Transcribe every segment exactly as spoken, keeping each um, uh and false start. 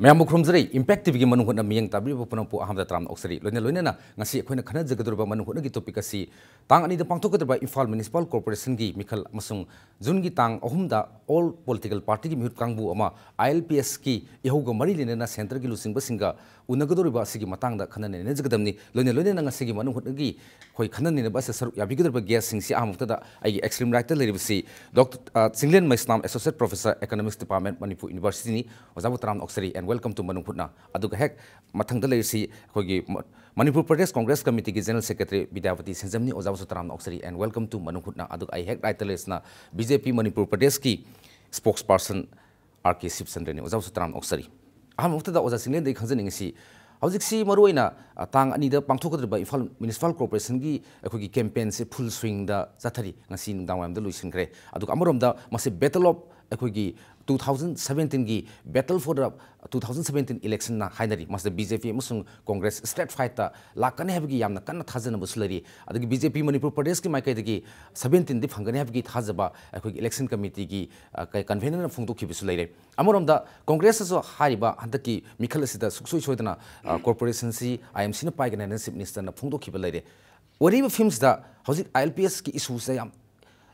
ꯃꯌꯥꯝꯕꯨ ꯈꯨꯔꯨꯝꯖꯔꯤ꯫ Impact ꯇꯤꯚꯤꯒꯤ ꯃꯅꯨꯡ ꯍꯨꯠꯅ ꯃꯤꯠꯌꯦꯡ ꯇꯥꯕꯤꯔꯤꯕ ꯄꯨꯝꯅꯃꯛꯄꯨ ꯑꯍꯥꯟꯕꯗ ꯇꯔꯥꯝꯅ ꯑꯣꯛꯆꯔꯤ꯫ ꯂꯣꯏꯅ ꯂꯣꯏꯅꯅ ꯉꯁꯤ ꯑꯩꯈꯣꯏꯅ ꯈꯟꯅꯖꯒꯗꯧꯔꯤꯕ ꯃꯅꯨꯡ ꯍꯨꯠꯅꯒꯤ topic ꯑꯁꯤ ꯇꯥꯡ ꯑꯅꯤꯗ ꯄꯥꯡꯊꯣꯛꯀꯗꯧꯔꯤꯕ ꯏꯝꯐꯥꯜ Municipal Corporation ꯒꯤ ꯃꯤꯈꯜ ꯑꯃꯁꯨꯡ ꯖꯨꯟꯒꯤ ꯇꯥꯡ ꯑꯍꯨꯝꯗ all political party ꯒꯤ ꯃꯤꯍꯨꯠ ꯀꯥꯡꯕꯨ ꯑꯃ I L P S ꯀꯤ ꯏꯍꯧꯒ ꯃꯔꯤ ꯂꯩꯅꯅ centre ꯒꯤ ꯂꯨꯆꯤꯡꯕꯁꯤꯡꯒ ꯎꯅꯒꯗꯧꯔꯤꯕ ꯑꯁꯤꯒꯤ ꯃꯇꯥꯡꯗ ꯈꯟꯅ ꯅꯩꯅꯖꯒꯗꯕꯅꯤ꯫ ꯂꯣꯏꯅ ꯂꯣꯏꯅꯅ ꯉꯁꯤꯒꯤ ꯃꯅꯨꯡ ꯍꯨꯠꯅꯒꯤ ꯑꯩꯈꯣꯏ ꯈꯟꯅ ꯅꯩꯅꯕ ꯑꯁꯤꯗ ꯁꯔꯨꯛ ꯌꯥꯕꯤꯒꯗꯧꯔꯤꯕ guest ꯁꯤꯡꯁꯤ ꯑꯍꯥꯟꯕ ꯃꯛꯇꯗ ꯑꯩꯒꯤ extreme right ꯇ ꯂꯩꯔꯤꯕꯁꯤ ꯗꯣꯛꯇꯔ, ꯑ, ꯆꯤꯡꯂꯦꯟ ꯃꯩꯁꯅꯥꯝ, Associate Professor, Economics Department, Manipur University ꯅꯤ꯫ ꯑꯣꯖꯥꯕꯨ ꯇꯔꯥꯝꯅ ꯑꯣꯛꯆꯔꯤ and welcome to ꯃꯅꯨꯡ ꯍꯨꯠꯅ꯫ ꯑꯗꯨꯒ ꯍꯦꯛ ꯃꯊꯪꯗ ꯂꯩꯔꯤꯁꯤ ꯑꯩꯈꯣꯏꯒꯤ ꯃ-, ꯃꯅꯤꯄꯨꯔ ꯄ꯭ꯔꯗꯦꯁ ꯀꯣꯡꯒ꯭ꯔꯦꯁ ꯀꯃꯤꯇꯤꯒꯤ General Secretary ꯕꯤꯗ꯭ꯌꯥꯄꯇꯤ ꯁꯦꯟꯖꯝꯅꯤ꯫ ꯑꯣꯖꯥꯕꯨꯁꯨ ꯇꯔꯥꯝꯅ ꯑꯣꯛꯆꯔꯤ and welcome to ꯃꯅꯨꯡ ꯍꯨꯠꯅ꯫ ꯑꯗꯨꯒ ꯑꯩ ꯍꯦꯛ right ꯇ ꯂꯩꯔꯤꯁꯤꯅ B J P ꯃꯅꯤꯄꯨꯔ ꯄ꯭ꯔꯗꯦꯁꯀꯤ spokesperson R K ꯁꯤꯕꯆꯟꯗ꯭ꯔꯅꯤ꯫ ꯑꯣꯖꯥꯕꯨꯁꯨ ꯇꯔꯥꯝꯅ ꯑꯣꯛꯆꯔꯤ꯫ ꯑꯍꯥꯟꯕ ꯃꯛꯇꯗ ꯑꯣꯖꯥ ꯆꯤꯡꯂꯦꯟꯗꯒꯤ ꯈꯪꯖꯅꯤꯡꯉꯤꯁꯤ, ꯍꯧꯖꯤꯛꯁꯤ ꯃꯔꯨꯑꯣꯏꯅ, ꯑ, ꯇꯥꯡ ꯑꯅꯤꯗ ꯄꯥꯡꯊꯣꯛꯀꯗꯧꯔꯤꯕ ꯏꯝꯐꯥꯜ Municipal Corporation ꯒꯤ ꯑꯩꯈꯣꯏꯒꯤ campaign ꯁꯦ full swing ꯗ ꯆꯠꯊꯔꯤ꯫ ꯉꯁꯤ ꯅꯨꯡꯗꯥꯡ ꯋꯥꯏꯔꯝꯗ ꯂꯣꯏꯁꯤꯟꯈ꯭ꯔꯦ꯫ ꯑꯗꯨꯒ ꯑꯃꯔꯣꯝꯗ ꯃꯁꯤ battle of ꯑꯩꯈꯣꯏꯒꯤ two thousand seventeen ꯒꯤ battle for the two thousand seventeen election ꯅ ꯍꯥꯏꯅꯔꯤ꯫ ꯃꯁꯤꯗ B J P ꯑꯃꯁꯨꯡ ꯀꯣꯡꯒ꯭ꯔꯦꯁ straight fight ꯇ ꯂꯥꯛꯀꯅꯤ ꯍꯥꯏꯕꯒꯤ ꯌꯥꯝꯅ ꯀꯟꯅ ꯊꯥꯖꯅꯕꯁꯨ ꯂꯩꯔꯤ꯫ ꯑꯗꯒꯤ B J P ꯃꯅꯤꯄꯨꯔ ꯄ꯭ꯔꯗꯦꯁꯀꯤ ꯃꯥꯏꯀꯩꯗꯒꯤ seventeen ꯗꯤ ꯐꯪꯒꯅꯤ ꯍꯥꯏꯕꯒꯤ ꯊꯥꯖꯕ ꯑꯩꯈꯣꯏꯒꯤ election committee ꯒꯤ, ꯑ, ꯀ-, convener ꯅ ꯐꯣꯡꯗꯣꯛꯈꯤꯕꯁꯨ ꯂꯩꯔꯦ꯫ ꯑꯃꯔꯣꯝꯗ ꯀꯣꯡꯒ꯭ꯔꯦꯁꯇꯁꯨ ꯍꯥꯏꯔꯤꯕ ꯍꯟꯗꯛꯀꯤ ꯃꯤꯈꯜ ꯑꯁꯤꯗ ꯁꯨꯡꯁꯣꯏ ꯁꯣꯏꯗꯅ, ꯑ, corporation ꯁꯤ I M C ꯅ ꯄꯥꯏꯒꯅꯤ ꯍꯥꯏꯅ Chief Minister ꯅ ꯐꯣꯡꯗꯣꯛꯈꯤꯕ ꯂꯩꯔꯦ꯫ ꯑꯣꯏꯔꯤꯕ ꯐꯤꯕꯝꯁꯤꯗ ꯍꯧꯖꯤꯛ I L P S ꯀꯤ issue ꯁꯤꯗ ꯌꯥꯝ,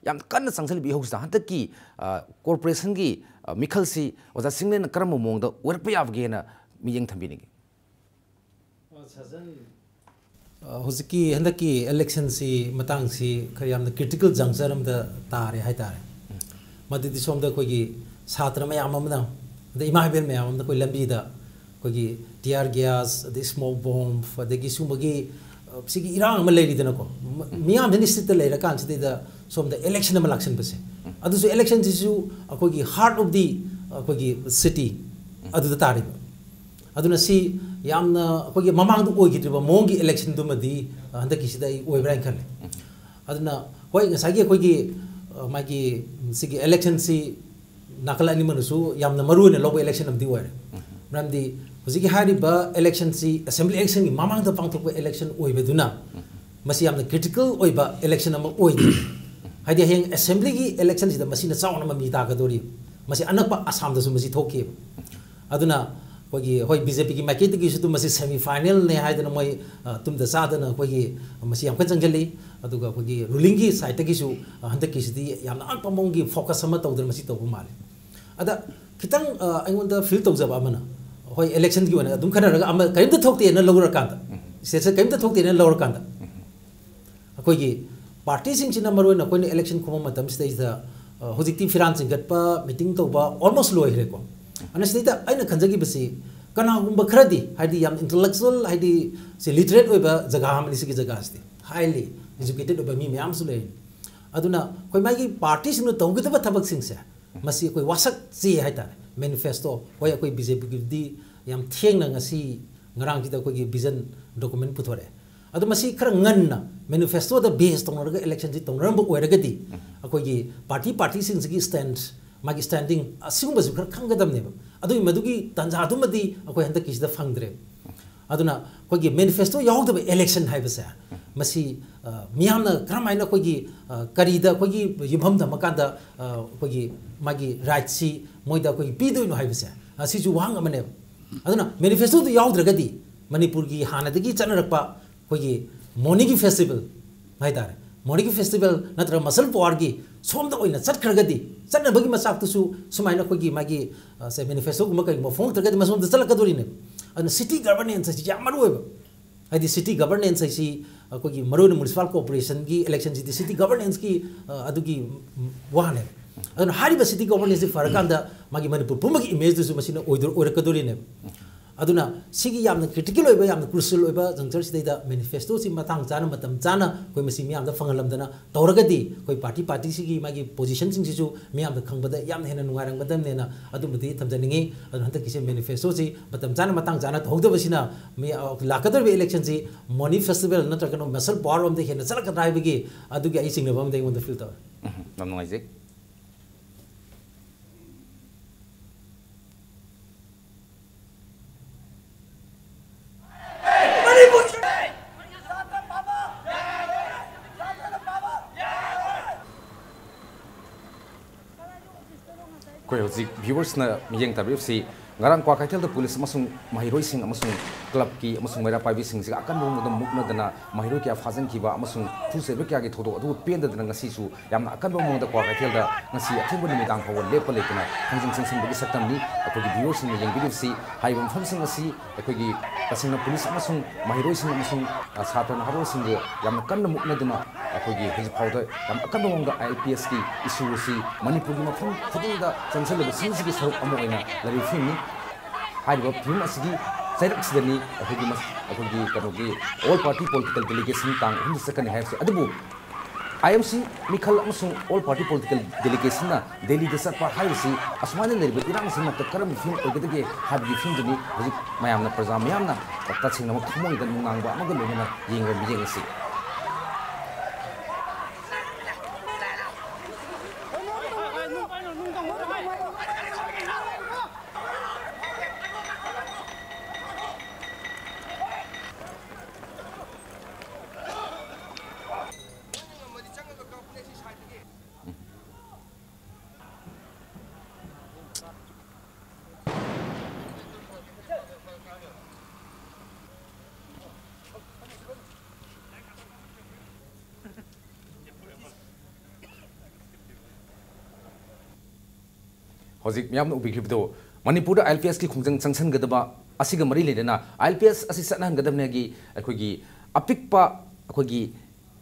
ꯌꯥꯝ ꯀꯟꯅ ꯆꯪꯁꯤꯜꯂꯤꯕ ꯏꯍꯧꯁꯤꯗ ꯍꯟꯗꯛꯀꯤ, ꯑ, corporation ꯒꯤ, ꯑ, ꯃꯤꯈꯜꯁꯤ ꯑꯣꯖꯥ ꯆꯤꯡꯂꯦꯟꯅ ꯀꯔꯝꯕ ꯃꯑꯣꯡꯗ ꯑꯣꯏꯔꯛꯄ ꯌꯥꯕꯒꯦꯅ ꯃꯤꯠꯌꯦꯡ ꯊꯝꯕꯤꯅꯤꯡꯉꯤ? ꯑ, ꯍꯧꯖꯤꯛꯀꯤ ꯍꯟꯗꯛꯀꯤ election ꯁꯤ ꯃꯇꯥꯡꯁꯤ ꯈꯔ ꯌꯥꯝꯅ critical juncture ꯑꯃꯗ ꯇꯥꯔꯦ ꯍꯥꯏꯇꯥꯔꯦ꯫ ꯃꯗꯨꯗꯤ ꯁꯣꯝꯗ ꯑꯩꯈꯣꯏꯒꯤ ꯁꯥꯇ꯭ꯔ ꯃꯌꯥꯝ ꯑꯃꯅ, ꯑꯗꯩ ꯏꯃꯥ ꯏꯕꯦꯟ ꯃꯌꯥꯝ ꯑꯃꯅ ꯑꯩꯈꯣꯏ ꯂꯝꯕꯤꯗ ꯑꯩꯈꯣꯏꯒꯤ tear gas, ꯑꯗꯩ smoke bomb, ꯑꯗꯒꯤ ꯁꯤꯒꯨꯝꯕꯒꯤ, ꯑ, ꯁꯤꯒꯤ ꯏꯔꯥꯡ ꯑꯃ ꯂꯩꯔꯤꯗꯅꯀꯣ, ꯃ-, ꯃꯤꯌꯥꯝꯁꯤꯅ street ꯇ ꯂꯩꯔꯀꯥꯟꯁꯤꯗꯩꯗ ꯁꯣꯝꯗ election ꯑꯃ ꯂꯥꯛꯁꯤꯟꯕꯁꯦ, ꯑꯗꯨꯁꯨ election ꯁꯤꯁꯨ ꯑꯩꯈꯣꯏꯒꯤ heart of the, ꯑꯩꯈꯣꯏꯒꯤ city ꯑꯗꯨꯗ ꯇꯥꯔꯤꯕ꯫ ꯑꯗꯨꯅ ꯁꯤ ꯌꯥꯝꯅ ꯑꯩꯈꯣꯏꯒꯤ ꯃꯃꯥꯡꯗ ꯑꯣꯏꯈꯤꯗ꯭ꯔꯤꯕ ꯃꯑꯣꯡꯒꯤ election ꯗꯨꯃꯗꯤ, ꯑ, ꯍꯟꯗꯛꯀꯤꯁꯤꯗ ꯑꯩ ꯑꯣꯏꯕ꯭ꯔꯥ ꯍꯥꯏꯅ ꯈꯜꯂꯦ꯫ ꯑꯗꯨꯅ ꯍꯣꯏ, ꯉꯁꯥꯏꯒꯤ ꯑꯩꯈꯣꯏꯒꯤ, ꯑ, ꯃꯥꯒꯤ ꯁꯤꯒꯤ election ꯁꯤ ꯅꯥꯀꯜ ꯑꯅꯤꯃꯛꯅꯁꯨ ꯌꯥꯝꯅ ꯃꯔꯨ ꯑꯣꯏꯅ ꯂꯧꯕ election ꯑꯃꯗꯤ ꯑꯣꯏꯔꯦ꯫ ꯃꯔꯝꯗꯤ ꯍꯧꯖꯤꯛꯀꯤ ꯍꯥꯏꯔꯤꯕ election ꯁꯤ assembly election ꯒꯤ ꯃꯃꯥꯡꯗ ꯄꯥꯡꯊꯣꯛꯄ election ꯑꯣꯏꯕꯗꯨꯅ ꯃꯁꯤ ꯌꯥꯝꯅ critical ꯑꯣꯏꯕ election ꯑꯃ ꯑꯣꯏꯗꯦ꯫ ꯍꯥꯏꯗꯤ ꯍꯌꯦꯡ assembly ꯒꯤ election ꯁꯤꯗ ꯃꯁꯤꯅ ꯆꯥꯎꯅ ꯃꯃꯤ ꯇꯥꯒꯗꯧꯔꯤ꯫ ꯃꯁꯤ ꯑꯅꯛꯄ ꯑꯁꯥꯝꯗꯁꯨ ꯃꯁꯤ ꯊꯣꯛꯈꯤꯑꯕ꯫ ꯑꯗꯨꯅ ꯑꯩꯈꯣꯏꯒꯤ, ꯍꯣꯏ, ꯕꯤ ꯖꯦ ꯄꯤꯒꯤ ꯃꯥꯏꯀꯩꯗꯒꯤꯁꯨ ꯑꯗꯨꯝ ꯃꯁꯤ semi final ꯅꯦ ꯍꯥꯏꯗꯅ ꯃꯣꯏ, ꯑ, ꯇꯨꯝꯗ ꯆꯥꯗꯅ ꯑꯩꯈꯣꯏꯒꯤ ꯃꯁꯤ ꯌꯥꯝ ꯀꯟꯅ ꯆꯪꯁꯤꯜꯂꯤ꯫ ꯑꯗꯨꯒ ꯑꯩꯈꯣꯏꯒꯤ ruling ꯒꯤ side ꯇꯒꯤꯁꯨ, ꯑ, ꯍꯟꯗꯛꯀꯤꯁꯤꯗꯤ ꯌꯥꯝꯅ ꯑꯉꯛꯄ ꯃꯑꯣꯡꯒꯤ focus ꯑꯃ ꯇꯧꯗꯅ ꯃꯁꯤ ꯇꯧꯕ ꯃꯥꯜꯂꯤ꯫ ꯑꯗ ꯈꯤꯇꯪ, ꯑ, ꯑꯩꯉꯣꯟꯗ feel ꯇꯧꯖꯕ ꯑꯃꯅ, ꯍꯣꯏ, election ꯒꯤ ꯑꯣꯏꯅ ꯑꯗꯨꯝ ꯈꯟꯅꯔꯒ ꯑꯃ ꯀꯔꯤꯝꯇ ꯊꯣꯛꯇꯦꯅ ꯂꯧꯔꯀꯥꯟꯗ, state ꯁꯦ ꯀꯔꯤꯝꯇ ꯊꯣꯛꯇꯦꯅ ꯂꯧꯔꯀꯥꯟꯗ, ꯑꯩꯈꯣꯏꯒꯤ party ꯁꯤꯡꯁꯤꯅ ꯃꯔꯨꯑꯣꯏꯅ ꯑꯩꯈꯣꯏꯅ election ꯈꯣꯝꯕ ꯃꯇꯝꯁꯤꯗꯩꯁꯤꯗ, ꯑ, ꯍꯧꯖꯤꯛꯇꯤ ꯐꯤꯔꯥꯟ ꯆꯤꯡꯈꯠꯄ, meeting ꯇꯧꯕ almost ꯂꯣꯏꯈ꯭ꯔꯦꯀꯣ꯫ ꯑꯗꯨꯅ ꯁꯤꯗꯩꯗ ꯑꯩꯅ ꯈꯟꯖꯈꯤꯕꯁꯤ, ꯀꯅꯥꯒꯨꯝꯕ ꯈꯔꯗꯤ, ꯍꯥꯏꯗꯤ ꯌꯥꯝ intellectual, ꯍꯥꯏꯗꯤ ꯁꯤ literate ꯑꯣꯏꯕ ꯖꯒꯥ ꯑꯃꯅꯤ ꯁꯤꯒꯤ ꯖꯒꯥꯁꯤꯗꯤ, highly educated ꯑꯣꯏꯕ ꯃꯤ ꯃꯌꯥꯝꯁꯨ ꯂꯩ꯫ ꯑꯗꯨꯅ ꯑꯩꯈꯣꯏ ꯃꯥꯒꯤ party ꯁꯤꯡꯅ ꯇꯧꯒꯗꯕ ꯊꯕꯛꯁꯤꯡꯁꯦ, ꯃꯁꯤ ꯑꯩꯈꯣꯏ ꯋꯥꯁꯛ ꯆꯦ ꯍꯥꯏꯇꯥꯔꯦ꯫ Manifesto, ꯍꯣꯏ, ꯑꯩꯈꯣꯏ ꯕꯤ ꯖꯦ ꯄꯤꯒꯤꯗꯤ ꯌꯥꯝ ꯊꯦꯡꯅ ꯉꯁꯤ ꯉꯔꯥꯡꯁꯤꯗ ꯑꯩꯈꯣꯏꯒꯤ vision document ꯄꯨꯊꯣꯔꯛꯑꯦ꯫ ꯑꯗꯣ ꯃꯁꯤ ꯈꯔ ꯉꯟꯅ manifesto ꯗ base ꯇꯧꯅꯔꯒ election ꯁꯤ ꯇꯧꯅꯔꯝꯕ ꯑꯣꯏꯔꯒꯗꯤ, ꯑꯩꯈꯣꯏꯒꯤ party, party ꯁꯤꯡꯁꯤꯒꯤ stand, ꯃꯥꯒꯤ standing ꯑꯁꯤꯒꯨꯝꯕꯁꯨ ꯈꯔ ꯈꯪꯒꯗꯕꯅꯦꯕ꯫ ꯑꯗꯨꯒꯤ ꯃꯗꯨꯒꯤ ꯇꯥꯟꯖꯥꯗꯨꯃꯗꯤ ꯑꯩꯈꯣꯏ ꯍꯟꯗꯛꯀꯤꯁꯤꯗ ꯐꯪꯗ꯭ꯔꯦ꯫ ꯑꯗꯨꯅ ꯑꯩꯈꯣꯏꯒꯤ manifesto ꯌꯥꯎꯗꯕ election ꯍꯥꯏꯕꯁꯦ, ꯃꯁꯤ, ꯑ, ꯃꯤꯌꯥꯝꯅ ꯀꯔꯝꯍꯥꯏꯅ ꯑꯩꯈꯣꯏꯒꯤ, ꯑ, ꯀꯔꯤꯗ ꯑꯩꯈꯣꯏꯒꯤ ꯌꯨꯝꯐꯝ ꯊꯝꯃꯀꯥꯟꯗ, ꯑ, ꯑꯩꯈꯣꯏꯒꯤ ꯃꯥꯒꯤ right ꯁꯤ ꯃꯣꯏꯗ ꯑꯩꯈꯣꯏꯒꯤ ꯄꯤꯗꯣꯏꯅꯣ ꯍꯥꯏꯕꯁꯦ, ꯑ, ꯁꯤꯁꯨ ꯋꯥꯍꯪ ꯑꯃꯅꯦꯕ꯫ ꯑꯗꯨꯅ manifesto ꯗꯨ ꯌꯥꯎꯗ꯭ꯔꯒꯗꯤ ꯃꯅꯤꯄꯨꯔꯒꯤ ꯍꯥꯟꯅꯗꯒꯤ ꯆꯠꯅꯔꯛꯄ ꯑꯩꯈꯣꯏꯒꯤ ꯃꯣꯅꯤꯒꯤ festival ꯍꯥꯏꯇꯥꯔꯦ, ꯃꯣꯅꯤꯒꯤ festival ꯅꯠꯇ꯭ꯔꯒ muscle power ꯒꯤ ꯁꯣꯝꯗ ꯑꯣꯏꯅ ꯆꯠꯈ꯭ꯔꯒꯗꯤ, ꯆꯠꯅꯕꯒꯤ ꯃꯆꯥꯛꯇꯨꯁꯨ ꯁꯨꯃꯥꯏꯅ ꯑꯩꯈꯣꯏꯒꯤ ꯃꯥꯒꯤ, ꯑ, ꯁꯦ, manifesto ꯒꯨꯝꯕ ꯀꯩꯒꯨꯝꯕ ꯐꯣꯡꯉꯛꯇ꯭ꯔꯒꯗꯤ ꯃꯁꯣꯝꯗ ꯆꯠꯂꯛꯀꯗꯣꯔꯤꯅꯦꯕ꯫ ꯑꯗꯨꯅ city governance ꯍꯥꯏꯁꯤ ꯌꯥꯝ ꯃꯔꯨ ꯑꯣꯏꯕ꯫ ꯍꯥꯏꯗꯤ city governance ꯍꯥꯏꯁꯤ ꯑꯩꯈꯣꯏꯒꯤ ꯃꯔꯨꯑꯣꯏꯅ municipal corporation ꯒꯤ election ꯁꯤꯗꯤ city governance ꯀꯤ, ꯑ, ꯑꯗꯨꯒꯤ ꯋꯥꯅꯦꯕ꯫ ꯑꯗꯨꯅ ꯍꯥꯏꯔꯤꯕ city governance ꯁꯤ ꯐꯔꯀꯥꯟꯗ ꯃꯥꯒꯤ ꯃꯅꯤꯄꯨꯔ ꯄꯨꯝꯕꯒꯤ image ꯇꯨꯁꯨ ꯃꯁꯤꯅ ꯑꯣꯏꯗꯣ-, ꯑꯣꯏꯔꯛꯀꯗꯣꯔꯤꯅꯦꯕ꯫ ꯑꯗꯨꯅ ꯁꯤꯒꯤ ꯌꯥꯝꯅ critical ꯑꯣꯏꯕ, ꯌꯥꯝꯅ crucial ꯑꯣꯏꯕ juncture ꯁꯤꯗꯩꯗ manifesto ꯁꯤ ꯃꯇꯥꯡ ꯆꯥꯅ, ꯃꯇꯝ ꯆꯥꯅ ꯑꯩꯈꯣꯏ ꯃꯁꯤ ꯃꯤꯌꯥꯝꯗ ꯐꯪꯍꯜꯂꯝꯗꯅ ꯇꯧꯔꯒꯗꯤ ꯑꯩꯈꯣꯏ party, party ꯁꯤꯒꯤ ꯃꯥꯒꯤ position ꯁꯤꯡꯁꯤꯁꯨ ꯃꯤꯌꯥꯝꯗ ꯈꯪꯕꯗ ꯌꯥꯝꯅ ꯍꯦꯟꯅ ꯅꯨꯡꯉꯥꯏꯔꯝꯒꯗꯕꯅꯦꯅ ꯑꯗꯨꯃꯗꯤ ꯊꯝꯖꯅꯤꯡꯉꯤ꯫ ꯑꯗꯨꯅ ꯍꯟꯗꯛꯀꯤꯁꯦ manifesto ꯁꯤ ꯃꯇꯝ ꯆꯥꯅ, ꯃꯇꯥꯡ ꯆꯥꯅ ꯇꯧꯍꯧꯗꯕꯁꯤꯅ ꯃꯤ, ꯑ, ꯂꯥꯛꯀꯗꯧꯔꯤꯕ election ꯁꯤ ꯃꯣꯅꯤ festival ꯅꯠꯇ꯭ꯔꯒꯅ muscle power ꯔꯣꯝꯗ ꯍꯦꯟꯅ ꯆꯠꯂꯛꯀꯗ꯭ꯔꯥ ꯍꯥꯏꯕꯒꯤ ꯑꯗꯨꯒꯤ ꯑꯩ ꯆꯤꯡꯅꯕ ꯑꯃꯗꯤ ꯑꯩꯉꯣꯟꯗ feel ꯇꯧꯋꯦ꯫ ꯎꯝ, ꯌꯥꯝ ꯅꯨꯡꯉꯥꯏꯖꯩ꯫ ꯑꯩꯈꯣꯏ ꯍꯧꯖꯤꯛ viewers ꯅ ꯃꯤꯠꯌꯦꯡ ꯇꯥꯕꯤꯔꯤꯕꯁꯤ ꯉꯔꯥꯡ ꯀ꯭ꯋꯥꯀꯩꯊꯦꯜꯗ ꯄꯨꯂꯤꯁ ꯑꯃꯁꯨꯡ ꯃꯍꯩꯔꯣꯏꯁꯤꯡ ꯑꯃꯁꯨꯡ ꯀ꯭ꯂꯕꯀꯤ ꯑꯃꯁꯨꯡ ꯃꯩꯔꯥ ꯄꯥꯏꯕꯤꯁꯤꯡꯁꯤꯒ ꯑꯀꯟꯕ ꯃꯑꯣꯡꯗ ꯃꯨꯛꯅꯗꯅ ꯃꯍꯩꯔꯣꯏ ꯀꯌꯥ ꯐꯥꯖꯤꯟꯈꯤꯕ ꯑꯃꯁꯨꯡ ꯈꯨꯠꯁꯦ ꯀꯌꯥꯒꯤ ꯊꯧꯗꯣꯛ ꯑꯗꯨꯕꯨ ꯄꯦꯟꯗꯗꯅ ꯉꯁꯤꯁꯨ ꯌꯥꯝꯅ ꯑꯀꯟꯕ ꯃꯑꯣꯡꯗ ꯀ꯭ꯋꯥꯀꯩꯊꯦꯜꯗ ꯉꯁꯤ ꯑꯊꯦꯡꯕ ꯅꯨꯃꯤꯗꯥꯡ ꯐꯥꯎꯕ ꯂꯦꯞꯄ ꯂꯩꯇꯅ ꯈꯣꯡꯖꯪ ꯆꯪꯁꯤꯟꯕꯒꯤ ꯁꯛꯇꯝꯅꯤ꯫ ꯑꯩꯈꯣꯏꯒꯤ viewerꯁꯤꯡꯅ ꯌꯦꯡꯕꯤꯔꯤꯕꯁꯤ ꯍꯥꯏꯔꯤꯕ ꯃꯐꯝꯁꯤꯡ ꯑꯁꯤ ꯑꯩꯈꯣꯏꯒꯤ ꯇꯁꯦꯡꯅ ꯄꯨꯂꯤꯁ ꯑꯃꯁꯨꯡ ꯃꯍꯩꯔꯣꯏꯁꯤꯡ ꯑꯃꯁꯨꯡ, ꯑ, ꯁꯥꯇ꯭ꯔ ꯅꯍꯥꯔꯣꯜꯁꯤꯡꯕꯨ ꯌꯥꯝꯅ ꯀꯟꯅ ꯃꯨꯛꯅꯗꯨꯅ ꯑꯩꯈꯣꯏꯒꯤ ꯍꯧꯖꯤꯛ ꯐꯥꯎꯗ ꯌꯥꯝ ꯑꯀꯟꯕ ꯃꯑꯣꯡꯗ ILPSꯀꯤ issue ꯑꯁꯤ ꯃꯅꯤꯄꯨꯔꯒꯤ ꯃꯐꯝ ꯈꯨꯗꯤꯡꯗ ꯆꯪꯁꯤꯜꯂꯕꯁꯤꯡꯁꯤꯒꯤ ꯁꯔꯨꯛ ꯑꯃ ꯑꯣꯏꯅ ꯂꯩꯔꯤꯕ ꯐꯤꯕꯝꯅꯤ꯫ ꯍꯥꯏꯔꯤꯕ ꯐꯤꯕꯝ ꯑꯁꯤꯒꯤ ꯆꯩꯔꯛꯁꯤꯗꯅꯤ ꯑꯩꯈꯣꯏꯒꯤ ꯃꯁ-, ꯑꯩꯈꯣꯏꯒꯤ ꯀꯩꯅꯣꯒꯤ All Party Political Delegation ꯇꯥꯡ ꯑꯍꯨꯝꯗ ꯆꯠꯀꯅꯤ ꯍꯥꯏꯕꯁꯦ꯫ ꯑꯗꯨꯕꯨ IMC ꯃꯤꯈꯜ ꯑꯃꯁꯨꯡ All Party Political Delegationꯅ ꯗꯦꯜꯂꯤꯗ ꯆꯠꯄ ꯍꯥꯏꯕꯁꯤ ꯑꯁꯨꯃꯥꯏꯅ ꯂꯩꯔꯤꯕ ꯏꯔꯥꯡꯁꯤꯃꯛꯇ ꯀꯔꯝꯕ ꯐꯤꯕꯝ ꯑꯣꯏꯒꯗꯒꯦ ꯍꯥꯏꯕꯒꯤ ꯐꯤꯕꯝꯗꯨꯅꯤ ꯍꯧꯖꯤꯛ ꯃꯌꯥꯝꯅ, ꯄ꯭ꯔꯖꯥ ꯃꯤꯌꯥꯝꯅ ꯇꯁꯦꯡꯅꯃꯛ ꯊꯃꯣꯏꯗ ꯅꯨꯡꯅꯥꯡꯕ ꯑꯃꯒ ꯂꯣꯏꯅꯅ ꯌꯦꯡꯂꯤꯕ ꯃꯤꯠꯌꯦꯡ ꯑꯁꯤ꯫ ꯍꯧꯖꯤꯛ ꯃꯌꯥꯝꯅ ꯎꯕꯤꯈ꯭ꯔꯤꯕꯗꯨ ꯃꯅꯤꯄꯨꯔꯗ ILPSꯀꯤ ꯈꯣꯡꯖꯪ ꯆꯪꯁꯤꯟꯒꯗꯕ ꯑꯁꯤꯒ ꯃꯔꯤ ꯂꯩꯅꯅ ILPS ꯑꯁꯤ ꯆꯠꯅꯍꯟꯒꯗꯕꯅꯦꯒꯤ ꯑꯩꯈꯣꯏꯒꯤ ꯑꯄꯤꯛꯄ ꯑꯩꯈꯣꯏꯒꯤ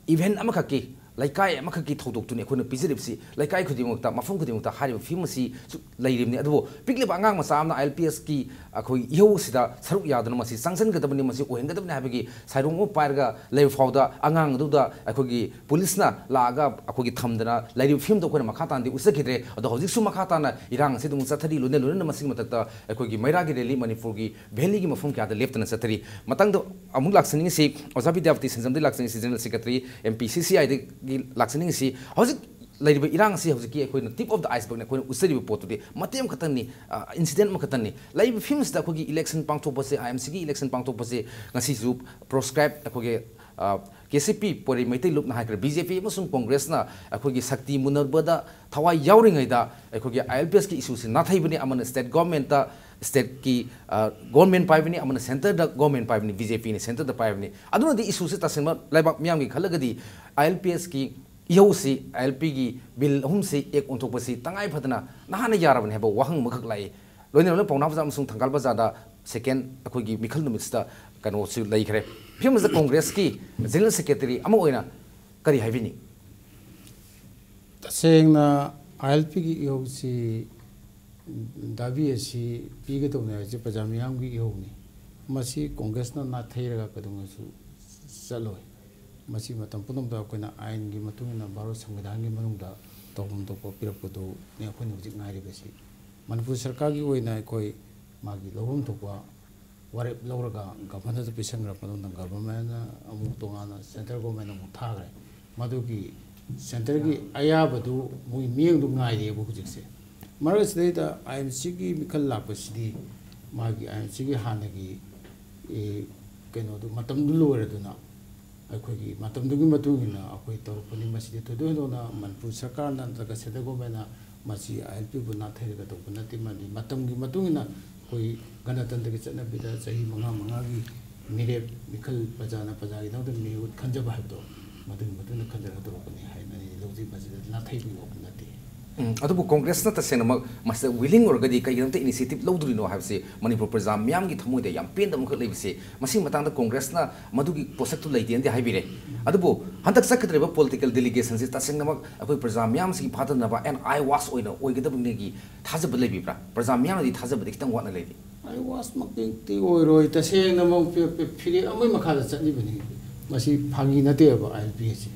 event ꯑꯃꯈꯛꯀꯤ, ꯂꯩꯀꯥꯏ ꯑꯃꯈꯛꯀꯤ ꯊꯧꯗꯣꯛꯇꯨꯅꯤ ꯑꯩꯈꯣꯏꯅ ꯄꯤꯖꯔꯤꯕꯁꯤ꯫ ꯂꯩꯀꯥꯏ ꯈꯨꯗꯤꯡꯃꯛꯇ, ꯃꯐꯝ ꯈꯨꯗꯤꯡꯃꯛꯇ ꯍꯥꯏꯔꯤꯕ ꯐꯤꯕꯝ ꯑꯁꯤ ꯁꯨ-, ꯂꯩꯔꯤꯕꯅꯤ꯫ ꯑꯗꯨꯕꯨ ꯄꯤꯛꯂꯤꯕ ꯑꯉꯥꯡ ꯃꯆꯥ ꯑꯃꯅ ILPSꯀꯤ ꯑꯩꯈꯣꯏ ꯏꯍꯧ ꯑꯁꯤꯗ ꯁꯔꯨꯛ ꯌꯥꯗꯨꯅ ꯃꯁꯤ ꯆꯪꯁꯤꯟꯒꯗꯕꯅꯤ, ꯃꯁꯤ ꯑꯣꯏꯍꯟꯒꯗꯕꯅꯤ ꯍꯥꯏꯕꯒꯤ ꯁꯥꯏꯔꯣꯡ ꯑꯃ ꯄꯥꯏꯔꯒ ꯂꯩꯕ ꯐꯥꯎꯗ ꯑꯉꯥꯡ ꯑꯗꯨꯗ ꯑꯩꯈꯣꯏꯒꯤ ꯄꯨꯂꯤꯁꯅ ꯂꯥꯛꯑꯒ ꯑꯩꯈꯣꯏꯒꯤ ꯊꯝꯗꯅ ꯂꯩꯔꯤꯕ ꯐꯤꯕꯝꯗꯣ ꯑꯩꯈꯣꯏꯅ ꯃꯈꯥ ꯇꯥꯅꯗꯤ ꯎꯠꯆꯈꯤꯗ꯭ꯔꯦ꯫ ꯑꯗꯣ ꯍꯧꯖꯤꯛꯁꯨ ꯃꯈꯥ ꯇꯥꯅ ꯏꯔꯥꯡ ꯑꯁꯤ ꯑꯗꯨꯝ ꯆꯠꯊꯔꯤ꯫ ꯂꯣꯏꯅ ꯂꯣꯏꯅꯅ ꯃꯁꯤꯒꯤ ꯃꯊꯛꯇ ꯑꯩꯈꯣꯏꯒꯤ ꯃꯩꯔꯥꯒꯤ rally ꯃꯅꯤꯄꯨꯔꯒꯤ valleyꯒꯤ ꯃꯐꯝ ꯀꯌꯥꯗ ꯂꯦꯞꯇꯅ ꯆꯠꯊꯔꯤ꯫ ꯃꯊꯪꯗ ꯑꯃꯨꯛ ꯂꯥꯛꯆꯅꯤꯡꯉꯤꯁꯤ ꯑꯣꯖꯥ ꯕꯤꯗ꯭ꯌꯥꯄꯇꯤ ꯁꯟꯖꯝꯗꯒꯤ ꯂꯥꯛꯆꯅꯤꯡꯉꯤꯁꯤ, General Secretary, MPCCIꯗꯒꯤ ꯂꯥꯛꯆꯅꯤꯡꯉꯤꯁꯤ꯫ ꯍꯧꯖꯤꯛ ꯂꯩꯔꯤꯕ ꯏꯔꯥꯡ ꯑꯁꯤ ꯍꯧꯖꯤꯛꯀꯤ ꯑꯩꯈꯣꯏꯅ tip of the icebergꯅꯤ, ꯑꯩꯈꯣꯏꯅ ꯎꯠꯆꯔꯤꯕ ꯄꯣꯠꯇꯨꯗꯤ ꯃꯇꯦꯛ ꯑꯃꯈꯛꯇꯪꯅꯤ, ꯑ, incident ꯑꯃꯈꯛꯇꯪꯅꯤ꯫ ꯂꯩꯔꯤꯕ ꯐꯤꯕꯝꯁꯤꯗ ꯑꯩꯈꯣꯏꯒꯤ election ꯄꯥꯡꯊꯣꯛꯄꯁꯦ, IMCꯒꯤ election ꯄꯥꯡꯊꯣꯛꯄꯁꯦ ꯉꯁꯤꯁꯨ proscribe ꯑꯩꯈꯣꯏꯒꯤ, ꯑ, ꯀꯦ ꯁꯤ ꯄꯤ, ꯄꯣꯏꯔꯩ ꯃꯩꯇꯩ ꯂꯨꯞꯅ ꯍꯥꯏꯈ꯭ꯔꯦ, ꯕꯤ ꯖꯦ ꯄꯤ ꯑꯃꯁꯨꯡ ꯀꯣꯡꯒ꯭ꯔꯦꯁꯅ ꯑꯩꯈꯣꯏꯒꯤ ꯁꯛꯇꯤ ꯃꯨꯟꯅꯕꯗ ꯊꯋꯥꯏ ꯌꯥꯎꯔꯤꯉꯩꯗ ꯑꯩꯈꯣꯏꯒꯤ ꯑꯥꯏ ꯑꯦꯜ ꯄꯤ ꯑꯦꯁꯀꯤ ꯏꯁꯨꯁꯤ ꯅꯥꯊꯩꯕꯅꯤ꯫ ꯑꯃꯅ ꯁ꯭ꯇꯦꯠ ꯒꯣꯔꯃꯦꯟꯠꯇ, ꯁ꯭ꯇꯦꯠꯀꯤ, ꯑ, ꯒꯣꯔꯃꯦꯟꯠ ꯄꯥꯏꯕꯅꯤ, ꯑꯃꯅ ꯁꯦꯟꯇꯔꯗ ꯒꯣꯔꯃꯦꯟꯠ ꯄꯥꯏꯕꯅꯤ, ꯕꯤ ꯖꯦ ꯄꯤꯅ ꯁꯦꯟꯇꯔꯗ ꯄꯥꯏꯕꯅꯤ꯫ ꯑꯗꯨꯅꯗꯤ ꯏꯁꯨꯁꯤ ꯇꯁꯦꯡꯕ ꯂꯩꯕꯥꯛ ꯃꯤꯌꯥꯝꯒꯤ ꯈꯜꯂꯒꯗꯤ ꯑꯥꯏ ꯑꯦꯜ ꯄꯤ ꯑꯦꯁꯀꯤ ꯏꯍꯧꯁꯤ, ꯑꯥꯏ ꯑꯦꯜ ꯄꯤꯒꯤ ꯕꯤꯜ ꯑꯍꯨꯝꯁꯤ ꯑꯦꯛ ꯑꯣꯟꯊꯣꯛꯄꯁꯤ ꯇꯉꯥꯏ ꯐꯗꯅ ꯅꯍꯥꯟꯅ ꯌꯥꯔꯕꯅꯤ ꯍꯥꯏꯕ ꯋꯥꯍꯪ ꯑꯃꯈꯛ ꯂꯥꯛꯏ꯫ ꯂꯣꯏꯅꯅ ꯄꯥꯎꯅꯥ ꯕꯖꯥꯔ ꯑꯃꯁꯨꯡ ꯊꯪꯒꯥꯜ ꯕꯖꯥꯔꯗ ꯁꯦꯀꯦꯟ ꯑꯩꯈꯣꯏꯒꯤ ꯃꯤꯈꯜ ꯅꯨꯃꯤꯠꯁꯤꯗ ꯀꯩꯅꯣꯁꯨ ꯂꯩꯈ꯭ꯔꯦ꯫ ꯐꯤꯕꯝꯁꯤꯗ ꯀꯣꯡꯒ꯭ꯔꯦꯁꯀꯤ ꯖꯦꯅꯔꯦꯜ ꯁꯦꯀ꯭ꯔꯦꯇꯔꯤ ꯑꯃ ꯑꯣꯏꯅ ꯀꯔꯤ ꯍꯥꯏꯕꯤꯅꯤ? ꯇꯁꯦꯡꯅ ꯑꯥꯏ ꯑꯦꯜ ꯄꯤꯒꯤ ꯏꯍꯧꯁꯤ, ꯗꯥꯕꯤ ꯑꯁꯤ ꯄꯤꯒꯗꯧꯅꯤ ꯍꯥꯏꯕꯁꯤ ꯄ꯭ꯔꯖꯥ ꯃꯤꯌꯥꯝꯒꯤ ꯏꯍꯧꯅꯤ꯫ ꯃꯁꯤ ꯀꯣꯡꯒ꯭ꯔꯦꯁꯅ ꯅꯥꯊꯩꯔꯒ ꯀꯩꯗꯧꯉꯩꯁꯨ ꯆꯠꯂꯣꯏ꯫ ꯃꯁꯤ ꯃꯇꯝ ꯄꯨꯝꯅꯃꯛꯇ ꯑꯩꯈꯣꯏꯅ ꯑꯥꯏꯟꯒꯤ ꯃꯇꯨꯡ ꯏꯟꯅ, ꯚꯥꯔꯠ ꯁꯪꯕꯤꯙꯥꯟꯒꯤ ꯃꯅꯨꯡꯗ ꯇꯧꯐꯝ ꯊꯣꯛꯄ ꯄꯤꯔꯛꯄꯗꯨꯅꯤ ꯑꯩꯈꯣꯏꯅ ꯍꯧꯖꯤꯛ ꯉꯥꯏꯔꯤꯕꯁꯤ꯫ ꯃꯅꯤꯄꯨꯔ ꯁꯔꯀꯥꯔꯒꯤ ꯑꯣꯏꯅ ꯑꯩꯈꯣꯏ ꯃꯥꯒꯤ ꯂꯧꯐꯝ ꯊꯣꯛꯄ ꯋꯥꯔꯦꯞ ꯂꯧꯔꯒ ꯒꯚꯔꯅꯔꯗ ꯄꯤꯁꯟꯈ꯭ꯔꯕ ꯃꯇꯨꯡꯗ, ꯒꯚꯔꯅꯔꯅ ꯑꯃꯨꯛ ꯇꯣꯉꯥꯟꯅ, ꯁꯦꯟꯇ꯭ꯔꯦꯜ ꯒꯣꯔꯃꯦꯟꯅ ꯑꯃꯨꯛ ꯊꯥꯈ꯭ꯔꯦ꯫ ꯃꯗꯨꯒꯤ ꯁꯦꯟꯇ꯭ꯔꯒꯤ ꯑꯌꯥꯕꯗꯨ, ꯃꯣꯏ ꯃꯤꯠꯌꯦꯡꯗꯨ ꯉꯥꯏꯔꯤꯑꯕ ꯍꯧꯖꯤꯛꯁꯦ꯫ ꯃꯔꯛ ꯑꯁꯤꯗꯩꯗ ꯑꯥꯏ ꯑꯦꯝ ꯁꯤꯒꯤ ꯃꯤꯈꯜ ꯂꯥꯛꯄꯁꯤꯗꯤ, ꯃꯥꯒꯤ ꯑꯥꯏ ꯑꯦꯝ ꯁꯤꯒꯤ ꯍꯥꯟꯅꯒꯤ, ꯑꯦ, ꯀꯩꯅꯣꯗꯨ, ꯃꯇꯝꯗꯨ ꯂꯣꯏꯔꯗꯨꯅ, ꯑꯩꯈꯣꯏꯒꯤ ꯃꯇꯝꯗꯨꯒꯤ ꯃꯇꯨꯡ ꯏꯟꯅ ꯑꯩꯈꯣꯏ ꯇꯧꯔꯛꯄꯅꯤ꯫ ꯃꯁꯤꯗꯤ ꯊꯣꯏꯗꯣꯛ ꯍꯦꯟꯗꯣꯛꯅ ꯃꯅꯤꯄꯨꯔ ꯁꯔꯀꯥꯔꯅ ꯅꯠꯇ꯭ꯔꯒ ꯁꯦꯟꯇ꯭ꯔꯦꯜ ꯒꯣꯔꯃꯦꯟꯅ ꯃꯁꯤ ꯑꯥꯏ ꯑꯦꯜ ꯄꯤꯕꯨ ꯅꯥꯊꯩꯔꯒ ꯇꯧꯕ ꯅꯠꯇꯦ꯫ ꯃꯔꯝꯗꯤ ꯃꯇꯝꯒꯤ ꯃꯇꯨꯡ ꯏꯟꯅ ꯑꯩꯈꯣꯏ ꯒꯅꯇꯟꯇ꯭ꯔꯒꯤ ꯆꯠꯅꯕꯤꯗ ꯆꯍꯤ ꯃꯉꯥ ꯃꯉꯥꯒꯤ ꯃꯤꯔꯦꯞ, ꯃꯤꯈꯜ, ꯄ꯭ꯔꯖꯥꯅ ꯄ꯭ꯔꯖꯥꯒꯤꯗꯃꯛꯇ ꯃꯤꯍꯨꯠ ꯈꯟꯖꯕ ꯍꯥꯏꯕꯗꯣ, ꯃꯗꯨꯒꯤ ꯃꯇꯨꯡ ꯏꯟꯅ ꯈꯟꯖꯔꯒ ꯇꯧꯔꯛꯄꯅꯤ ꯍꯥꯏꯅ ꯑꯩ ꯂꯧꯖꯩ꯫ ꯃꯁꯤꯗ ꯅꯥꯊꯩꯕꯒꯤ ꯋꯥꯐꯝ ꯅꯠꯇꯦ꯫ ꯎꯝ, ꯑꯗꯨꯕꯨ ꯀꯣꯡꯒ꯭ꯔꯦꯁꯅ ꯇꯁꯦꯡꯅꯃꯛ ꯃꯁꯤꯗ ꯋꯤꯂꯤꯡ ꯑꯣꯏꯔꯒꯗꯤ ꯀꯩꯒꯤꯗꯃꯛꯇ ꯏꯅꯤꯁꯤꯌꯦꯇꯤꯚ ꯂꯧꯗ꯭ꯔꯤꯅꯣ ꯍꯥꯏꯕꯁꯤ ꯃꯅꯤꯄꯨꯔ ꯄ꯭ꯔꯖꯥ ꯃꯤꯌꯥꯝꯒꯤ ꯊꯃꯣꯏꯗ ꯌꯥꯝ ꯄꯦꯟꯗꯕ ꯑꯃꯈꯛ ꯂꯩꯕꯁꯤ, ꯃꯁꯤꯒꯤ ꯃꯇꯥꯡꯗ ꯀꯣꯡꯒ꯭ꯔꯦꯁꯅ ꯃꯗꯨꯒꯤ ꯄꯣꯠꯁꯛꯇꯨ ꯂꯩꯇꯦꯅꯗꯤ ꯍꯥꯏꯕꯤꯔꯦ꯫ ꯑꯗꯨꯕꯨ ꯍꯟꯗꯛ ꯆꯠꯀꯗꯧꯔꯤꯕ ꯄꯣꯂꯤꯇꯤꯀꯦꯜ ꯗꯦꯂꯤꯒꯦꯁꯟꯁꯤ ꯇꯁꯦꯡꯅꯃꯛ ꯑꯩꯈꯣꯏ ꯄ꯭ꯔꯖꯥ ꯃꯤꯌꯥꯝꯁꯤꯒꯤ ꯐꯥꯊꯅꯕ ꯑꯦꯟ ꯑꯥꯏ ꯋꯥꯁ ꯑꯣꯏꯅ ꯑꯣꯏꯒꯗꯕꯅꯤꯒꯤ ꯊꯥꯖꯕ ꯂꯩꯕꯤꯕ꯭ꯔꯥ? ꯄ꯭ꯔꯖꯥ ꯃꯤꯌꯥꯝꯅꯗꯤ ꯊꯥꯖꯕꯗꯤ ꯈꯤꯇꯪ ꯋꯥꯠꯅ ꯂꯩꯔꯤ꯫ ꯑꯥꯏ ꯋꯥꯁꯃꯛꯇꯤ ꯑꯣꯏꯔꯣꯏ꯫ ꯇꯁꯦꯡꯅꯃꯛ ꯐꯤ-, ꯐꯤ-, ꯐꯤꯔꯦꯞ ꯑꯃꯒꯤ ꯃꯈꯥꯗ ꯆꯠꯂꯤꯕꯅꯤ꯫ ꯃꯁꯤ ꯐꯥꯒꯤ ꯅꯠꯇꯦꯕ ꯑꯥꯏ ꯑꯦꯜ ꯄꯤ ꯑꯁꯤ꯫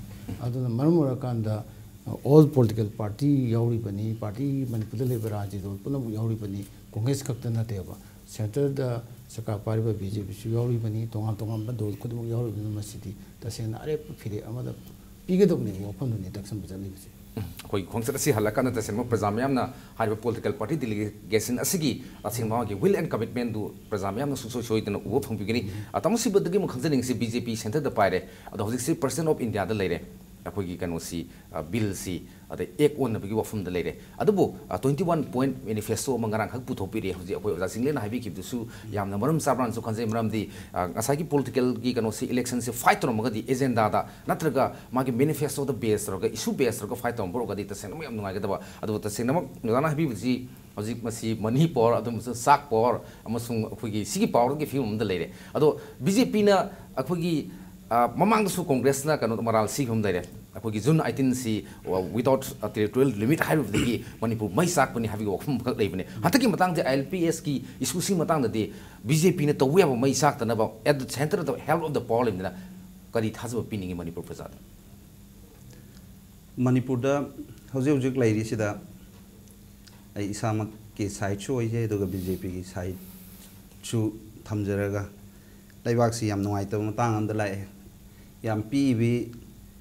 ꯑꯗꯨꯅ ꯃꯔꯝ ꯑꯣꯏꯔꯀꯥꯟꯗ ꯑꯣꯜ ꯄꯣꯂꯤꯇꯤꯀꯦꯜ ꯄꯥꯔꯇꯤ ꯌꯥꯎꯔꯤꯕꯅꯤ, ꯄꯥꯔꯇꯤ ꯃꯅꯤꯄꯨꯔꯗ ꯂꯩꯕ ꯔꯥꯖ꯭ꯌꯗ ꯄꯨꯝꯅꯃꯛ ꯌꯥꯎꯔꯤꯕꯅꯤ, ꯀꯣꯡꯒ꯭ꯔꯦꯁ ꯈꯛꯇ ꯅꯠꯇꯦꯕ꯫ ꯁꯦꯟꯇꯔꯗ ꯁꯔꯀꯥꯔ ꯄꯥꯏꯔꯤꯕ ꯕꯤ ꯖꯦ ꯄꯤꯁꯨ ꯌꯥꯎꯔꯤꯕꯅꯤ, ꯇꯣꯉꯥꯟ ꯇꯣꯉꯥꯟꯕ ꯗꯣꯜ ꯈꯨꯗꯤꯡꯃꯛ ꯌꯥꯎꯔꯤꯕꯅꯤ꯫ ꯃꯁꯤꯗꯤ ꯇꯁꯦꯡꯅ ꯑꯔꯦꯞꯄ ꯐꯤꯔꯦꯞ ꯑꯃꯗ ꯄꯤꯒꯗꯧꯅꯦꯕ ꯋꯥꯐꯝꯗꯨꯅꯤ ꯇꯛꯁꯟꯕ ꯆꯠꯂꯤꯕꯁꯦ꯫ ꯑꯩꯈꯣꯏꯒꯤ ꯈꯣꯡꯆꯠ ꯑꯁꯤ ꯍꯜꯂꯀꯥꯟꯗ ꯇꯁꯦꯡꯕ ꯄ꯭ꯔꯖꯥ ꯃꯌꯥꯝꯅ ꯍꯥꯏꯔꯤꯕ political party delegation ꯑꯁꯤꯒꯤ ꯇꯁꯦꯡꯕ ꯃꯥꯒꯤ will and commitmentꯗꯨ ꯄ꯭ꯔꯖꯥ ꯃꯌꯥꯝꯅ ꯁꯨꯡꯁꯣꯏ ꯁꯣꯏꯗꯅ ꯎꯕ ꯐꯪꯕꯤꯒꯅꯤ꯫ ꯑ, ꯇꯥꯃꯣ ꯁꯤꯕꯗꯒꯤ ꯑꯃꯨꯛ ꯈꯪꯖꯅꯤꯡꯉꯤꯁꯤ, BJP centreꯗ ꯄꯥꯏꯔꯦ, ꯑꯗꯣ ꯍꯧꯖꯤꯛꯁꯤ President of Indiaꯗ ꯂꯩꯔꯦ, ꯑꯩꯈꯣꯏꯒꯤ ꯀꯩꯅꯣꯁꯤ, ꯑ, billꯁꯤ, ꯑꯗꯩ act ꯑꯣꯟꯅꯕꯒꯤ ꯋꯥꯐꯝꯗ ꯂꯩꯔꯦ꯫ ꯑꯗꯨꯕꯨ, ꯑ, twenty one point manifesto ꯑꯃ ꯉꯔꯥꯡꯈꯛ ꯄꯨꯊꯣꯛꯄꯤꯔꯦ꯫ ꯍꯧꯖꯤꯛ ꯑꯩꯈꯣꯏ ꯑꯣꯖꯥ ꯆꯤꯡꯂꯦꯟꯅ ꯍꯥꯏꯕꯤꯈꯤꯕꯗꯨꯁꯨ ꯌꯥꯝꯅ ꯃꯔꯝ ꯆꯥꯕ꯭ꯔꯥꯅꯁꯨ ꯈꯟꯖꯩ꯫ ꯃꯔꯝꯗꯤ, ꯑ, ꯉꯁꯥꯏꯒꯤ politicalꯒꯤ ꯀꯩꯅꯣꯁꯤ, electionꯁꯤ fight ꯇꯧꯔꯝꯃꯒꯗꯤ agendaꯗ ꯅꯠꯇ꯭ꯔꯒ ꯃꯥꯒꯤ manifestoꯗ base ꯇꯧꯔꯒ, issue base ꯇꯧꯔꯒ fight ꯇꯧꯔꯝꯕ ꯑꯣꯏꯔꯒꯗꯤ ꯇꯁꯦꯡꯅꯃꯛ ꯌꯥꯝ ꯅꯨꯡꯉꯥꯏꯒꯗꯕ꯫ ꯑꯗꯨꯕꯨ ꯇꯁꯦꯡꯅꯃꯛ ꯑꯣꯖꯥꯅ ꯍꯥꯏꯕꯤꯕꯁꯤ ꯍꯧꯖꯤꯛ ꯃꯁꯤ money power, ꯑꯗꯨꯝꯕꯁꯨ ꯆꯥꯛ power ꯑꯃꯁꯨꯡ ꯑꯩꯈꯣꯏꯒꯤ ꯁꯤꯒꯤ powerꯒꯤ ꯐꯤꯕꯝ ꯑꯃꯗ ꯂꯩꯔꯦ꯫ ꯑꯗꯣ BJPꯅ ꯑꯩꯈꯣꯏꯒꯤ, ꯑ, ꯃꯃꯥꯡꯗꯁꯨ Congressꯅ ꯀꯩꯅꯣ ꯃꯔꯥꯜ ꯁꯤꯈꯤꯕ ꯑꯃ ꯂꯩꯔꯦ꯫ ꯑꯩꯈꯣꯏꯒꯤ June eighteenꯁꯤ, ꯑ, without, ꯑ, territorial limit ꯍꯥꯏꯔꯨꯕꯗꯒꯤ ꯃꯅꯤꯄꯨꯔ ꯃꯩ ꯆꯥꯛꯄꯅꯤ ꯍꯥꯏꯕꯒꯤ ꯋꯥꯐꯝ ꯑꯃꯈꯛ ꯂꯩꯕꯅꯦ꯫ ꯍꯟꯗꯛꯀꯤ ꯃꯇꯥꯡꯁꯦ ILPSꯀꯤ issueꯁꯤꯒꯤ ꯃꯇꯥꯡꯗꯗꯤ BJPꯅ ꯇꯧꯕ ꯌꯥꯕ ꯃꯩ ꯆꯥꯛꯇꯅꯕ at the center of the hell of the power ꯂꯩꯕꯅꯤꯅ ꯀꯔꯤ ꯊꯥꯖꯕ ꯄꯤꯅꯤꯡꯉꯤ ꯃꯅꯤꯄꯨꯔ ꯄ꯭ꯔꯖꯥꯗ? ꯃꯅꯤꯄꯨꯔꯗ ꯍꯧꯖꯤꯛ ꯍꯧꯖꯤꯛ ꯂꯩꯔꯤꯁꯤꯗ ꯑꯩ ꯏꯁꯥꯃꯛꯀꯤ sideꯁꯨ ꯑꯣꯏꯖꯩ, ꯑꯗꯨꯒ BJPꯒꯤ sideꯁꯨ ꯊꯝꯖꯔꯒ, ꯂꯩꯕꯥꯛꯁꯤ ꯌꯥꯝ ꯅꯨꯡꯉꯥꯏꯇꯕ ꯃꯇꯥꯡ ꯑꯃꯗ ꯂꯥꯛꯑꯦ꯫ ꯌꯥꯝ ꯄꯤꯛꯏꯕꯤ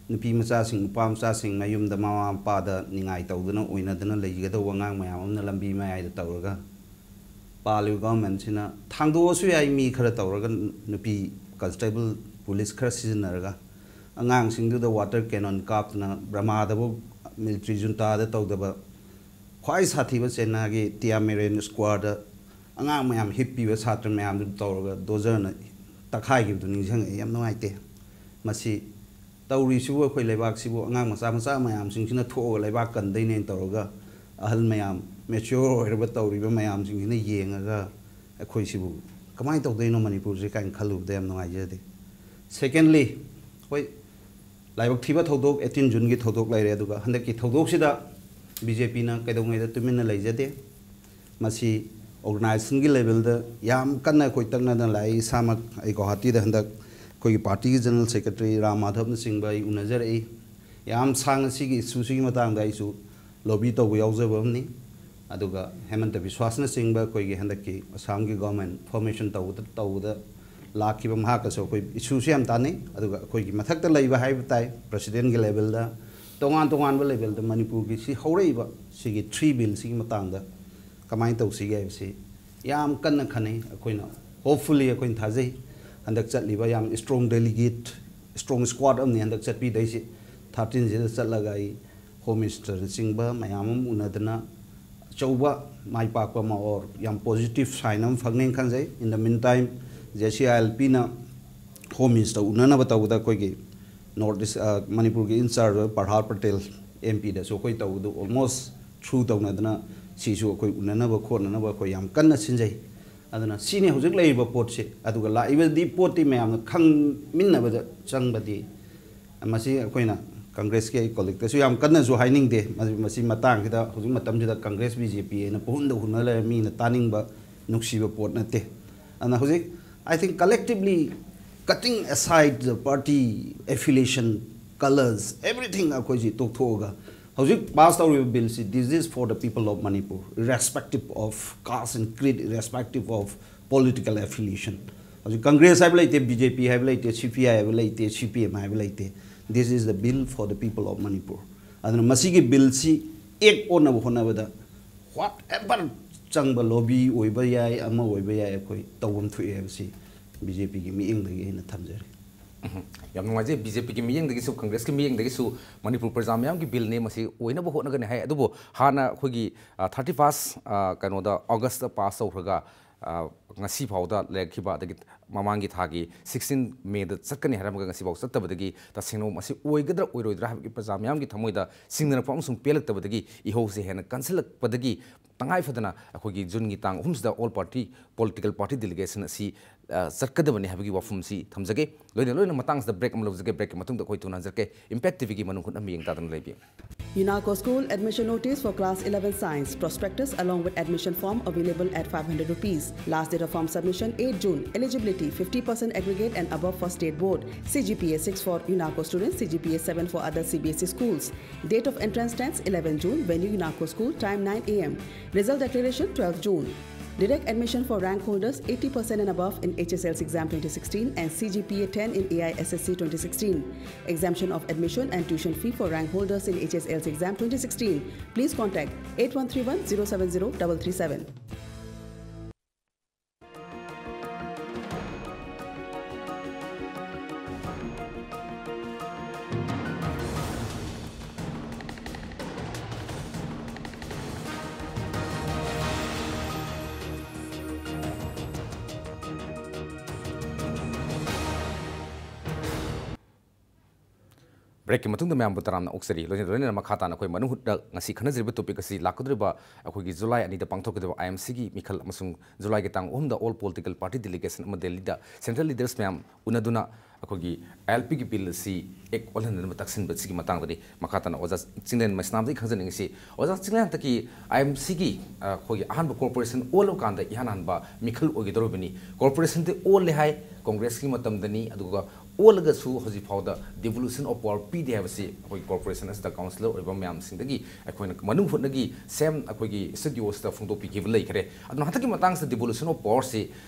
ꯅꯨꯄꯤ ꯃꯆꯥꯁꯤꯡ, ꯅꯨꯄꯥ ꯃꯆꯥꯁꯤꯡ ꯃꯌꯨꯝꯗ ꯃꯃꯥ ꯃꯄꯥꯗ ꯅꯤꯡꯉꯥꯏ ꯇꯧꯗꯨꯅ ꯑꯣꯏꯅꯗꯨꯅ ꯂꯩꯒꯗꯧꯕ ꯑꯉꯥꯡ ꯃꯌꯥꯝ ꯑꯃꯅ ꯂꯝꯕꯤ ꯃꯌꯥꯏꯗ ꯇꯧꯔꯒ ꯄꯥꯜꯂꯤꯕ governmentꯁꯤꯅ ꯊꯥꯡꯗꯣꯛꯑꯁꯨ ꯌꯥꯏ, ꯃꯤ ꯈꯔ ꯇꯧꯔꯒ, ꯅꯨꯄꯤ constable, police ꯈꯔ ꯁꯤꯖꯤꯟꯅꯔꯒ ꯑꯉꯥꯡꯁꯤꯡꯗꯨꯗ water cannon ꯀꯥꯞꯇꯅ, ꯕꯔꯃꯥꯗꯕꯨ military juntꯥꯗ ꯇꯧꯗꯕ, ꯈ꯭ꯋꯥꯏ ꯁꯥꯊꯤꯕ ꯆꯦꯟꯅꯥꯏꯒꯤ Tiananmen Squareꯗ ꯑꯉꯥꯡ ꯃꯌꯥꯝ ꯍꯤꯞꯄꯤꯕ ꯁꯥꯇ꯭ꯔ ꯃꯌꯥꯝꯗꯨ ꯇꯧꯔꯒ ꯗꯣꯖꯔꯅ ꯇꯛꯈꯥꯏꯈꯤꯕꯗꯨ ꯅꯤꯡꯁꯤꯡꯉꯛꯑꯦ꯫ ꯌꯥꯝ ꯅꯨꯡꯉꯥꯏꯇꯦ꯫ ꯃꯁꯤ ꯇꯧꯔꯤꯁꯤꯕꯨ, ꯑꯩꯈꯣꯏ ꯂꯩꯕꯥꯛꯁꯤꯕꯨ ꯑꯉꯥꯡ ꯃꯆꯥ ꯃꯆꯥ ꯃꯌꯥꯝꯁꯤꯡꯁꯤꯅ ꯊꯣꯛꯑꯒ ꯂꯩꯕꯥꯛ ꯀꯟꯗꯣꯏꯅꯦꯅ ꯇꯧꯔꯒ, ꯑꯍꯜ ꯃꯌꯥꯝ, mature ꯑꯣꯏꯔꯕ ꯇꯧꯔꯤꯕ ꯃꯌꯥꯝꯁꯤꯡꯁꯤꯅ ꯌꯦꯡꯉꯒ, ꯑꯩꯈꯣꯏꯁꯤꯕꯨ ꯀꯃꯥꯏꯅ ꯇꯧꯗꯣꯏꯅꯣ ꯃꯅꯤꯄꯨꯔꯁꯦ ꯀꯥꯏꯅ ꯈꯜꯂꯨꯕꯗ ꯌꯥꯝ ꯅꯨꯡꯉꯥꯏꯖꯗꯦ꯫ Secondly, ꯍꯣꯏ, ꯂꯥꯏꯕꯛ ꯊꯤꯕ ꯊꯧꯗꯣꯛ eighteen Juneꯒꯤ ꯊꯧꯗꯣꯛ ꯂꯩꯔꯦ, ꯑꯗꯨꯒ ꯍꯟꯗꯛꯀꯤ ꯊꯧꯗꯣꯛꯁꯤꯗ BJPꯅ ꯀꯩꯗꯧꯉꯩꯗ ꯇꯨꯃꯤꯟꯅ ꯂꯩꯖꯗꯦ꯫ ꯃꯁꯤ organisationꯒꯤ levelꯗ ꯌꯥꯝ ꯀꯟꯅ ꯑꯩꯈꯣꯏ ꯇꯛꯅꯗꯅ ꯂꯥꯛꯏ꯫ ꯏꯁꯥꯃꯛ ꯑꯩ ꯒꯧꯍꯥꯇꯤꯗ ꯍꯟꯗꯛ ꯑꯩꯈꯣꯏꯒꯤ partyꯒꯤ general secretary ꯔꯥꯝ ꯃꯥꯙꯕꯅꯆꯤꯡꯕ ꯑꯩ ꯎꯅꯖꯔꯛꯏ꯫ ꯌꯥꯝ ꯁꯥꯡꯅ ꯁꯤꯒꯤ issueꯁꯤꯒꯤ ꯃꯇꯥꯡꯗ ꯑꯩꯁꯨ lobby ꯇꯧꯕ ꯌꯥꯎꯖꯕ ꯑꯃꯅꯤ꯫ ꯑꯗꯨꯒ ꯍꯦꯃꯟꯇ ꯕꯤꯁ꯭ꯋꯥꯁꯅꯆꯤꯡꯕ ꯑꯩꯈꯣꯏꯒꯤ ꯍꯟꯗꯛꯀꯤ ꯑꯁꯥꯝꯒꯤ government formation ꯇꯧꯕꯗ, ꯇꯧꯕꯗ ꯂꯥꯛꯈꯤꯕ ꯃꯍꯥꯛꯀꯁꯨ ꯑꯩꯈꯣꯏ issueꯁꯨ ꯌꯥꯝ ꯇꯥꯟꯅꯩ꯫ ꯑꯗꯨꯒ ꯑꯩꯈꯣꯏꯒꯤ ꯃꯊꯛꯇ ꯂꯩꯕ ꯍꯥꯏꯕ ꯇꯥꯏ, presidentꯒꯤ levelꯗ ꯇꯣꯉꯥꯟ ꯇꯣꯉꯥꯟꯕ ꯂꯦꯕꯦꯜꯗ ꯃꯅꯤꯄꯨꯔꯒꯤ ꯁꯤ ꯍꯧꯔꯛꯏꯕ ꯁꯤꯒꯤ ꯊ꯭ꯔꯤ ꯕꯤꯜꯁꯤꯒꯤ ꯃꯇꯥꯡꯗ ꯀꯃꯥꯏꯅ ꯇꯧꯁꯤꯒꯦ ꯍꯥꯏꯕꯁꯤ ꯌꯥꯝ ꯀꯟꯅ ꯈꯟꯅꯩ꯫ ꯑꯩꯈꯣꯏꯅ ꯍꯣꯞꯐꯨꯜꯂꯤ ꯑꯩꯈꯣꯏꯅ ꯊꯥꯖꯩ ꯍꯟꯗꯛ ꯆꯠꯂꯤꯕ ꯌꯥꯝ ꯏꯁꯇ꯭ꯔꯣꯡ ꯗꯦꯂꯤꯒꯦꯠ, ꯏꯁꯇ꯭ꯔꯣꯡ ꯁ꯭ꯀ꯭ꯋꯥꯗ ꯑꯃꯅꯤ ꯍꯟꯗꯛ ꯆꯠꯄꯤꯗꯣꯏꯁꯤ꯫ ꯊꯥꯔꯇꯤꯟꯁꯤꯗ ꯆꯠꯂꯒ ꯑꯩ ꯍꯣꯝ ꯃꯤꯅꯤꯁꯇꯔꯅꯆꯤꯡꯕ ꯃꯌꯥꯝ ꯑꯃ ꯎꯅꯗꯅ ꯑꯆꯧꯕ ꯃꯥꯏ ꯄꯥꯛꯄ ꯑꯃ ꯑꯣꯔ ꯌꯥꯝ ꯄꯣꯖꯤꯇꯤꯞ ꯁꯥꯏꯟ ꯑꯃ ꯐꯪꯅꯦꯅ ꯈꯟꯖꯩ꯫ In the meantime, J C I L ꯄꯤꯅ ꯍꯣꯝ ꯃꯤꯅꯤꯁꯇꯔ ꯎꯅꯅꯕ ꯇꯧꯕꯗ ꯑꯩꯈꯣꯏꯒꯤ ꯅꯣꯔꯠ ꯏꯁ, ꯃꯅꯤꯄꯨꯔꯒꯤ ꯏꯟꯆꯥꯔꯖ ꯄ꯭ꯔꯍꯥꯔ ꯄꯇꯦꯜ ꯑꯦꯝ ꯄꯤꯗꯁꯨ ꯑꯩꯈꯣꯏ ꯇꯧꯕꯗꯨ ꯑꯣꯜꯃꯣꯁ ꯊ꯭ꯔꯨ ꯇꯧꯅꯗꯅ ꯁꯤꯁꯨ ꯑꯩꯈꯣꯏ ꯎꯅꯅꯕ ꯈꯣꯠꯅꯅꯕ ꯑꯩꯈꯣꯏ ꯌꯥꯝ ꯀꯟꯅ ꯁꯤꯟꯖꯩ꯫ ꯑꯗꯨꯅ ꯁꯤꯅꯤ ꯍꯧꯖꯤꯛ ꯂꯩꯔꯤꯕ ꯄꯣꯠꯁꯦ꯫ ꯑꯗꯨꯒ ꯂꯥꯛꯏꯕꯗꯤ ꯄꯣꯠꯇꯤ ꯃꯌꯥꯝꯅ ꯈꯪꯃꯤꯟꯅꯕꯗ ꯆꯪꯕꯗꯤ ꯃꯁꯤ ꯑꯩꯈꯣꯏꯅ ꯀꯪꯒ꯭ꯔꯦꯁꯀꯤ ꯑꯩ ꯀꯣꯂꯤꯛꯇꯁꯨ ꯌꯥꯝ ꯀꯟꯅꯁꯨ ꯍꯥꯏꯅꯤꯡꯗꯦ꯫ ꯃꯁꯤ, ꯃꯁꯤ ꯃꯇꯥꯡꯁꯤꯗ ꯍꯧꯖꯤꯛ ꯃꯇꯝꯁꯤꯗ ꯀꯪꯒ꯭ꯔꯦꯁ ꯕꯤ ꯖꯦ ꯄꯤ ꯍꯥꯏꯅ ꯄꯨꯍꯨꯟꯗ ꯍꯨꯟꯅ ꯂꯩꯔꯦ꯫ ꯃꯤꯅ ꯇꯥꯅꯤꯡꯕ, ꯅꯨꯡꯁꯤꯕ ꯄꯣꯠ ꯅꯠꯇꯦ꯫ ꯑꯗꯨꯅ ꯍꯧꯖꯤꯛ I think collectively cutting aside the party affiliation, colours, everything ꯑꯩꯈꯣꯏꯁꯤ ꯇꯣꯛꯊꯣꯛꯑꯒ ꯍꯧꯖꯤꯛ ꯄꯥꯁ ꯇꯧꯔꯤꯕ ꯕꯤꯜꯁꯤ, this is for the people of Manipur, irrespective of caste and creed, irrespective of political affiliation. ꯍꯧꯖꯤꯛ ꯀꯪꯒ꯭ꯔꯦꯁ ꯍꯥꯏꯕ ꯂꯩꯇꯦ, ꯕꯤ ꯖꯦ ꯄꯤ ꯍꯥꯏꯕ ꯂꯩꯇꯦ, ꯁꯤ ꯄꯤ ꯑꯥꯏ ꯍꯥꯏꯕ ꯂꯩꯇꯦ, ꯁꯤ ꯄꯤ ꯑꯦꯝ ꯍꯥꯏꯕ ꯂꯩꯇꯦ꯫ This is the bill for the people of Manipur. ꯑꯗꯨꯅ ꯃꯁꯤꯒꯤ ꯕꯤꯜꯁꯤ ꯑꯦꯛ ꯑꯣꯟꯅꯕ ꯍꯣꯠꯅꯕꯗ whatever ꯆꯪꯕ ꯂꯣꯕꯤ ꯑꯣꯏꯕ ꯌꯥꯏ, ꯑꯃ ꯑꯣꯏꯕ ꯌꯥꯏ, ꯑꯩꯈꯣꯏ ꯇꯧꯐꯝ ꯊꯣꯛꯑꯦ ꯍꯥꯏꯕꯁꯤ ꯕꯤ ꯖꯦ ꯄꯤꯒꯤ ꯃꯤꯠꯌꯦꯡꯗꯒꯤ ꯑꯩꯅ ꯊꯝꯖꯔꯤ꯫ ꯎꯝ꯫ ꯌꯥꯝ ꯅꯨꯡꯉꯥꯏꯖꯩ꯫ ꯕꯤ ꯖꯦ ꯄꯤꯒꯤ ꯃꯤꯠꯌꯦꯡꯗꯒꯤꯁꯨ, ꯀꯪꯒ꯭ꯔꯦꯁꯀꯤ ꯃꯤꯠꯌꯦꯡꯗꯒꯤꯁꯨ ꯃꯅꯤꯄꯨꯔ ꯄ꯭ꯔꯖꯥ ꯃꯌꯥꯝꯒꯤ ꯕꯤꯜꯅꯦ, ꯃꯁꯤ ꯑꯣꯏꯅꯕ ꯍꯣꯠꯅꯒꯅꯤ ꯍꯥꯏ꯫ ꯑꯗꯨꯕꯨ ꯍꯥꯟꯅ ꯑꯩꯈꯣꯏꯒꯤ, ꯑ, ꯊꯥꯔꯇꯤ ꯐꯥꯔꯁ, ꯑ, ꯀꯩꯅꯣꯗ, ꯑꯣꯒꯁꯇ ꯄꯥꯁ ꯇꯧꯈ꯭ꯔꯒ, ꯑ, ꯉꯁꯤ ꯐꯥꯎꯗ ꯂꯩꯔꯛꯈꯤꯕ, ꯑꯗꯒꯤ ꯃꯃꯥꯡꯒꯤ ꯊꯥꯒꯤ ꯁꯤꯛꯁꯇꯤꯟ ꯃꯦꯗ ꯆꯠꯀꯅꯤ ꯍꯥꯏꯔꯝꯃꯒ ꯉꯁꯤꯐꯥꯎ ꯆꯠꯇꯕꯗꯒꯤ ꯇꯁꯦꯡꯅ ꯃꯁꯤ ꯑꯣꯏꯒꯗ꯭ꯔꯥ ꯑꯣꯏꯔꯣꯏꯗ꯭ꯔꯥ ꯍꯥꯏꯕꯒꯤ ꯄ꯭ꯔꯖꯥ ꯃꯌꯥꯝꯒꯤ ꯊꯃꯣꯏꯗ ꯁꯤꯡꯅꯔꯛꯄ ꯑꯃꯁꯨꯡ ꯄꯦꯜꯂꯛꯇꯕꯗꯒꯤ ꯏꯍꯧꯁꯦ ꯍꯦꯟꯅ ꯀꯟꯁꯤꯜꯂꯛꯄꯗꯒꯤ ꯇꯉꯥꯏ ꯐꯗꯅ ꯑꯩꯈꯣꯏꯒꯤ ꯖꯨꯟꯒꯤ ꯇꯥꯡ ꯑꯍꯨꯝꯁꯤꯗ all party political party delegation ꯑꯁꯤ, ꯑ, ꯆꯠꯀꯗꯕꯅꯤ ꯍꯥꯏꯕꯒꯤ ꯋꯥꯐꯝꯁꯤ ꯊꯝꯖꯒꯦ꯫ ꯂꯣꯏꯅ ꯂꯣꯏꯅ ꯃꯇꯥꯡꯁꯤꯗ ꯕ꯭ꯔꯦꯛ ꯑꯃ ꯂꯧꯖꯒꯦ꯫ ꯕ꯭ꯔꯦꯛꯀꯤ ꯃꯇꯨꯡꯗ ꯑꯩꯈꯣꯏ ꯊꯨꯅ ꯍꯟꯖꯔꯛꯀꯦ꯫ ꯏꯝꯄꯦꯛ ꯇꯤ ꯚꯤꯒꯤ ꯃꯅꯨꯡ ꯍꯨꯠꯅ ꯃꯤꯠꯌꯦꯡ ꯇꯥꯗꯨꯅ ꯂꯩꯕꯤꯌꯨ꯫ UNACO School admission notice for class eleven science, prospectus along with admission form available at five hundred rupees. Last date of form submission eight June. Eligibility fifty percent aggregate and above for state board. C G P A six for UNACO students, C G P A seven for other C B S E schools. Date of entrance test eleven June, venue UNACO School, time nine A M. Result declaration twelve June. Direct admission for rank holders eighty percent and above in H S L C exam twenty sixteen and C G P A ten in A I S S C twenty sixteen. Exemption of admission and tuition fee for rank holders in H S L C exam twenty sixteen. Please contact eight one three one zero seven zero double three seven. Break ꯀꯤ ꯃꯇꯨꯡꯗ ꯃꯌꯥꯝꯕꯨ ꯇꯔꯥꯝꯅ ꯑꯣꯛꯆꯔꯤ꯫ ꯂꯣꯏꯅ ꯂꯣꯏꯅꯅ ꯃꯈꯥ ꯇꯥꯅ ꯑꯩꯈꯣꯏ ꯃꯅꯨꯡ ꯍꯨꯠꯇ ꯉꯁꯤ ꯈꯟꯅꯖꯔꯤꯕ topic ꯑꯁꯤ ꯂꯥꯛꯀꯗꯧꯔꯤꯕ ꯑꯩꯈꯣꯏꯒꯤ July ꯑꯅꯤꯗ ꯄꯥꯡꯊꯣꯛꯀꯗꯧꯔꯤꯕ I M C ꯒꯤ ꯃꯤꯈꯜ ꯑꯃꯁꯨꯡ July ꯒꯤ ꯇꯥꯡ ꯑꯍꯨꯝꯗ all political party delegation ꯑꯃ ꯗꯦꯜꯂꯤꯗ central leaders ꯃꯌꯥꯝ ꯎꯅꯗꯨꯅ ꯑꯩꯈꯣꯏꯒꯤ I L P ꯒꯤ bill ꯑꯁꯤ act ꯑꯣꯜꯍꯟꯅꯅꯕ ꯇꯛꯁꯤꯟꯕ ꯁꯤꯒꯤ ꯃꯇꯥꯡꯗꯅꯤ꯫ ꯃꯈꯥ ꯇꯥꯅ ꯑꯣꯖꯥ ꯆꯤꯡꯂꯦꯟ ꯃꯩꯁꯅꯥꯝꯗꯒꯤ ꯈꯪꯖꯅꯤꯡꯉꯤꯁꯤ, ꯑꯣꯖꯥ ꯆꯤꯡꯂꯦꯟ, ꯍꯟꯗꯛꯀꯤ I M C ꯒꯤ, ꯑ, ꯑꯩꯈꯣꯏꯒꯤ ꯑꯍꯥꯟꯕ corporation ꯑꯣꯜꯂꯕ ꯀꯥꯟꯗ ꯏꯍꯥꯟ ꯍꯥꯟꯕ ꯃꯤꯈꯜ ꯑꯣꯏꯒꯗꯧꯔꯤꯕꯅꯤ꯫ Corporation ꯗꯤ ꯑꯣꯜꯂꯦ ꯍꯥꯏ, ꯀꯣꯡꯒ꯭ꯔꯦꯁꯀꯤ ꯃꯇꯝꯗꯅꯤ, ꯑꯗꯨꯒ ꯑꯣꯜꯂꯒꯁꯨ ꯍꯧꯖꯤꯛ ꯐꯥꯎꯗ devolution of power ꯄꯤꯗꯦ ꯍꯥꯏꯕꯁꯤ ꯑꯩꯈꯣꯏ corporation ꯑꯁꯤꯗ councillor ꯑꯣꯏꯕ ꯃꯌꯥꯝꯁꯤꯡꯗꯒꯤ ꯑꯩꯈꯣꯏꯅ ꯃꯅꯨꯡ ꯍꯨꯠꯅꯒꯤ same ꯑꯩꯈꯣꯏꯒꯤ studio ꯁꯤꯗ ꯐꯣꯡꯗꯣꯛꯄꯤꯈꯤꯕ ꯂꯩꯈ꯭ꯔꯦ꯫ ꯑꯗꯨꯅ ꯍꯟꯗꯛꯀꯤ ꯃꯇꯥꯡꯁꯤꯗ devolution of power ꯁꯤ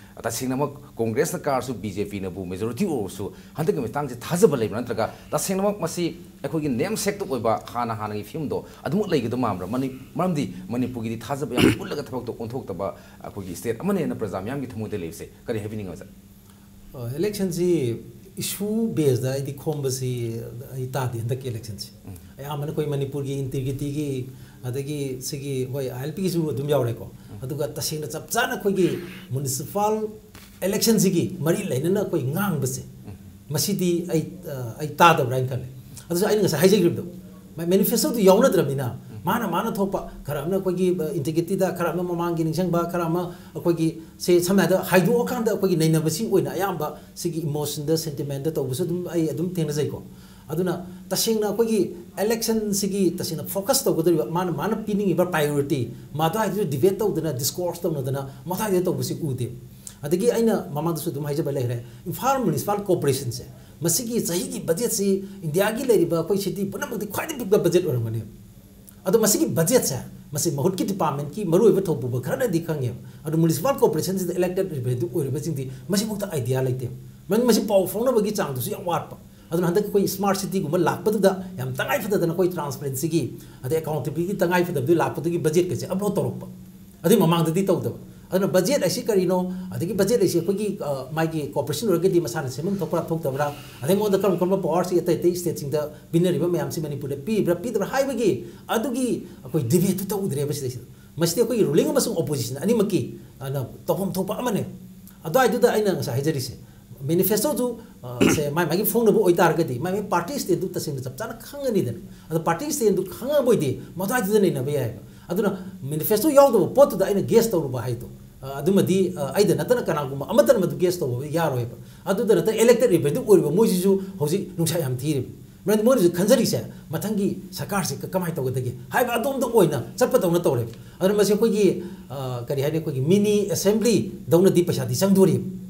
ꯇꯁꯦꯡꯅꯃꯛ ꯀꯣꯡꯒ꯭ꯔꯦꯁꯅ ꯀꯥꯔꯁꯨ, B J P ꯅꯕꯨ majority ꯑꯣꯏꯔꯁꯨ, ꯍꯟꯗꯛꯀꯤ ꯃꯇꯥꯡꯁꯤ ꯊꯥꯖꯕ ꯂꯩꯕ꯭ꯔꯥ? ꯅꯠꯇ꯭ꯔꯒ ꯇꯁꯦꯡꯅꯃꯛ ꯃꯁꯤ ꯑꯩꯈꯣꯏꯒꯤ namesake ꯇ ꯑꯣꯏꯕ ꯍꯥꯟꯅ ꯍꯥꯟꯅꯒꯤ ꯐꯤꯕꯝꯗꯣ ꯑꯗꯨꯃꯛ ꯂꯩꯒꯗꯕ ꯃꯥꯟꯕ꯭ꯔꯥ? ꯃꯅꯤ-, ꯃꯔꯝꯗꯤ ꯃꯅꯤꯄꯨꯔꯒꯤꯗꯤ ꯊꯥꯖꯕ ꯌꯥꯝ ꯎꯠꯂꯒ ꯊꯕꯛꯇꯣ ꯑꯣꯟꯊꯣꯛꯇꯕ ꯑꯩꯈꯣꯏꯒꯤ state ꯑꯃꯅꯦꯅ ꯄ꯭ꯔꯖꯥ ꯃꯤꯌꯥꯝꯒꯤ ꯊꯃꯣꯏꯗ ꯂꯩꯕꯁꯦ ꯀꯔꯤ ꯍꯥꯏꯕꯤꯅꯤꯡꯉꯤ, ꯑꯣꯖꯥ? ꯑ, election ꯁꯤ issue base ꯗ ꯑꯩꯗꯤ ꯈꯣꯝꯕꯁꯤ ꯑꯩ ꯇꯥꯗꯦ ꯍꯟꯗꯛꯀꯤ election ꯁꯤ꯫ ꯑꯌꯥꯝꯕꯅ ꯑꯩꯈꯣꯏ ꯃꯅꯤꯄꯨꯔꯒꯤ integrity ꯒꯤ, ꯑꯗꯒꯤ ꯁꯤꯒꯤ, ꯍꯣꯏ, I L P ꯒꯤꯁꯨ ꯑꯗꯨꯝ ꯌꯥꯎꯔꯦꯀꯣ꯫ ꯑꯗꯨꯒ ꯇꯁꯦꯡꯅ ꯆꯞ ꯆꯥꯅ ꯑꯩꯈꯣꯏꯒꯤ municipal election ꯁꯤꯒꯤ ꯃꯔꯤ ꯂꯩꯅꯅ ꯑꯩꯈꯣꯏ ꯉꯥꯡꯕꯁꯦ, ꯃꯁꯤꯗꯤ ꯑꯩ, ꯑ, ꯑꯩ ꯇꯥꯗꯕ꯭ꯔꯥ ꯍꯥꯏꯅ ꯈꯜꯂꯦ꯫ ꯑꯗꯨꯁꯨ ꯑꯩꯅ ꯉꯁꯥꯏ ꯍꯥꯏꯖꯈꯤꯕꯗꯣ, manifesto ꯗꯨ ꯌꯥꯎꯅꯗ꯭ꯔꯕꯅꯤꯅ, ꯃꯥꯅ ꯃꯥꯅ ꯊꯣꯛꯄ, ꯈꯔ ꯑꯃꯅ ꯑꯩꯈꯣꯏꯒꯤ, ꯑ, integrity ꯗ, ꯈꯔ ꯑꯃꯅ ꯃꯃꯥꯡꯒꯤ ꯅꯤꯡꯁꯤꯡꯕ, ꯈꯔ ꯑꯃ ꯑꯩꯈꯣꯏꯒꯤ, ꯁꯦ, ꯁꯝꯅ ꯍꯥꯏꯔꯕꯗ ꯍꯥꯏꯗꯣꯛꯑꯀꯥꯟꯗ ꯑꯩꯈꯣꯏꯒꯤ ꯅꯩꯅꯕꯁꯤ ꯑꯣꯏꯅ ꯑꯌꯥꯝꯕ ꯁꯤꯒꯤ emotion ꯗ, sentiment ꯗ ꯇꯧꯕꯁꯨ ꯑꯗꯨꯝ ꯑꯩ ꯑꯗꯨꯝ ꯊꯦꯡꯅꯖꯩꯀꯣ꯫ ꯑꯗꯨꯅ ꯇꯁꯦꯡꯅ ꯑꯩꯈꯣꯏꯒꯤ election ꯁꯤꯒꯤ ꯇꯁꯦꯡꯅ focus ꯇꯧꯒꯗꯧꯔꯤꯕ, ꯃꯥꯅ, ꯃꯥꯅ ꯄꯤꯅꯤꯡꯉꯤꯕ priority, ꯃꯗꯨ ꯍꯥꯏꯗꯨꯁꯨ debate ꯇꯧꯗꯅ, discourse ꯇꯧꯅꯗꯅ, ꯃꯗꯨ ꯍꯥꯏꯗꯨ ꯇꯧꯕꯁꯤ ꯎꯗꯦ꯫ ꯑꯗꯒꯤ ꯑꯩꯅ ꯃꯃꯥꯡꯗꯁꯨ ꯑꯗꯨꯝ ꯍꯥꯏꯖꯕ ꯂꯩꯈ꯭ꯔꯦ, ꯏꯝꯐꯥꯜ municipal corporation ꯁꯦ, ꯃꯁꯤꯒꯤ ꯆꯍꯤꯒꯤ budget ꯁꯤ ꯏꯟꯗꯤꯌꯥꯒꯤ ꯂꯩꯔꯤꯕ ꯑꯩꯈꯣꯏ city ꯄꯨꯝꯅꯃꯛꯇꯤ ꯈ꯭ꯋꯥꯏꯗꯒꯤ ꯄꯤꯛꯄ budget ꯑꯣꯏꯔꯝꯒꯅꯤ꯫ ꯑꯗꯣ ꯃꯁꯤꯒꯤ budget ꯁꯦ ꯃꯁꯤ ꯃꯍꯨꯠꯀꯤ ꯗꯤꯄꯥꯔꯠꯃꯦꯟꯠꯀꯤ ꯃꯔꯨꯑꯣꯏꯕ ꯊꯧꯄꯨꯕ ꯈꯔꯅꯗꯤ ꯈꯪꯉꯦꯕ꯫ ꯑꯗꯨ ꯃ꯭ꯌꯨꯅꯤꯁꯤꯄꯥꯜ ꯀꯣꯔꯄꯣꯔꯦꯁꯟꯁꯤꯗ ꯏꯂꯦꯛꯇꯦꯗ ꯔꯤꯄ꯭ꯔꯦꯖꯦꯟꯇꯦꯇꯤꯚ ꯑꯣꯏꯔꯤꯕꯁꯤꯡꯗꯤ ꯃꯁꯤꯐꯥꯎꯗ ꯑꯥꯏꯗꯤꯌꯥ ꯂꯩꯇꯦ꯫ ꯃꯔꯝꯗꯤ ꯃꯁꯤ ꯄꯥꯎ ꯐꯥꯎꯅꯕꯒꯤ ꯆꯥꯡꯗꯨꯁꯨ ꯌꯥꯝ ꯋꯥꯠꯄ꯫ ꯑꯗꯨꯅ ꯍꯟꯗꯛ ꯑꯩꯈꯣꯏ ꯁ꯭ꯃꯥꯔꯠ ꯁꯤꯇꯤꯒꯨꯝꯕ ꯂꯥꯛꯄꯗꯨꯗ ꯌꯥꯝ ꯇꯉꯥꯏ ꯐꯗꯗꯅ ꯑꯩꯈꯣꯏ ꯇ꯭ꯔꯥꯟꯁꯄꯔꯦꯟꯁꯤꯒꯤ ꯑꯗꯩ ꯑꯦꯀꯥꯎꯟꯇꯦꯕꯤꯂꯤꯇꯤ ꯇꯉꯥꯏ ꯐꯗꯕꯗꯨ ꯂꯥꯛꯄꯗꯨꯒꯤ ꯕꯖꯦꯠꯀꯁꯦ ꯑꯞꯂꯣꯗ ꯇꯧꯔꯛꯄ꯫ ꯑꯗꯨꯏ ꯃꯃꯥꯡꯗꯗꯤ ꯇꯧꯗꯕ꯫ ꯑꯗꯨꯅ ꯕꯖꯦꯠ ꯑꯁꯤ ꯀꯔꯤꯅꯣ, ꯑꯗꯒꯤ ꯕꯖꯦꯠ ꯑꯁꯤ ꯑꯩꯈꯣꯏꯒꯤ, ꯑ, ꯃꯥꯒꯤ ꯀꯣꯔꯄꯣꯔꯦꯁꯟ ꯑꯣꯏꯔꯒꯗꯤ ꯃꯁꯥꯅ ꯁꯦꯝꯐꯝ ꯊꯣꯛꯄ꯭ꯔꯥ ꯊꯣꯛꯇꯕ꯭ꯔꯥ, ꯑꯗꯩ ꯃꯉꯣꯟꯗ ꯀꯔꯝ ꯀꯔꯝꯕ ꯄꯋꯥꯔꯁꯤ ꯑꯇꯩ ꯑꯇꯩ ꯁ꯭ꯇꯦꯠꯁꯤꯡꯗ ꯄꯤꯅꯔꯤꯕ ꯃꯌꯥꯝꯁꯤ ꯃꯅꯤꯄꯨꯔꯗ ꯄꯤꯕ꯭ꯔꯥ ꯄꯤꯗꯕ꯭ꯔꯥ ꯍꯥꯏꯕꯒꯤ ꯑꯗꯨꯒꯤ ꯑꯩꯈꯣꯏ ꯗꯤꯕꯦꯠꯇꯨ ꯇꯧꯗ꯭ꯔꯦꯕ ꯁꯤꯗꯩꯁꯤꯗ꯫ ꯃꯁꯤꯗꯤ ꯑꯩꯈꯣꯏꯒꯤ ꯔꯨꯂꯤꯡ ꯑꯃꯁꯨꯡ ꯑꯣꯄꯣꯖꯤꯁꯟ ꯑꯅꯤꯃꯛꯀꯤ, ꯑ, ꯅ ꯇꯧꯐꯝ ꯊꯣꯛꯄ ꯑꯃꯅꯦ꯫ ꯑꯗꯨꯋꯥꯏꯗꯨꯗ ꯑꯩꯅ ꯉꯁꯥꯏ ꯍꯥꯏꯖꯔꯤꯁꯦ, ꯃꯦꯅꯤꯐꯦꯁꯇꯣꯗꯨ, ꯑ, ꯁꯦ ꯃꯥꯏ ꯃꯥꯒꯤ ꯐꯣꯡꯅꯕ ꯑꯣꯏꯇꯥꯔꯒꯗꯤ, ꯃꯥꯏ ꯃꯥꯏ ꯄꯥꯔꯇꯤ ꯁ꯭ꯇꯦꯟꯗꯨ ꯇꯁꯦꯡꯅ ꯆꯞ ꯆꯥꯅ ꯈꯪꯉꯅꯤꯗꯅ꯫ ꯑꯗꯣ ꯄꯥꯔꯇꯤ ꯁ꯭ꯇꯦꯟꯗꯨ ꯈꯪꯉꯕꯣꯏꯗꯤ ꯃꯗꯨꯋꯥꯏꯗꯨꯗ ꯅꯩꯅꯕ ꯌꯥꯏꯑꯕ꯫ ꯑꯗꯨꯅ ꯃꯦꯅꯤꯐꯦꯁꯇꯣ ꯌꯥꯎꯗꯕ ꯄꯣꯠꯇꯨꯗ ꯑꯩꯅ ꯒꯦꯁ ꯇꯧꯔꯨꯕ ꯍꯥꯏꯗꯣ, ꯑ, ꯑꯗꯨꯃꯗꯤ, ꯑ, ꯑꯩꯗ ꯅꯠꯇꯅ ꯀꯅꯥꯒꯨꯝꯕ ꯑꯃꯠꯇꯅ ꯃꯗꯨ ꯒꯦꯁ ꯇꯧꯕ ꯌꯥꯔꯣꯏꯕ꯫ ꯑꯗꯨꯗ ꯅꯠꯇꯅ ꯏꯂꯦꯛꯇꯦꯗ ꯔꯤꯄ꯭ꯔꯦꯖꯦꯟꯇꯦꯇꯤꯚ ꯑꯣꯏꯔꯤꯕ ꯃꯣꯏꯁꯤꯁꯨ ꯍꯧꯖꯤꯛ ꯅꯨꯡꯁꯥ ꯌꯥꯝ ꯊꯤꯔꯤꯕ꯫ ꯃꯔꯝꯗꯤ ꯃꯣꯏꯅꯁꯨ ꯈꯟꯖꯔꯤꯁꯦ ꯃꯊꯪꯒꯤ ꯁꯔꯀꯥꯔꯁꯦ ꯀ-, ꯀꯃꯥꯏꯅ ꯇꯧꯒꯗꯒꯦ ꯍꯥꯏꯕ ꯑꯗꯣꯝꯗ ꯑꯣꯏꯅ ꯆꯠꯄꯗꯧꯅ ꯇꯧꯔꯦꯕ꯫ ꯑꯗꯨꯅ ꯃꯁꯤ ꯑꯩꯈꯣꯏꯒꯤ, ꯑ, ꯀꯔꯤ ꯍꯥꯏꯅꯤ, ꯑꯩꯈꯣꯏꯒꯤ ꯃꯤꯅꯤ ꯑꯦꯁꯦꯝꯕ꯭ꯂꯤꯗꯧꯅꯗꯤ ꯄꯩꯁꯥꯗꯤ ꯆꯪꯗꯣꯔꯤꯕ꯫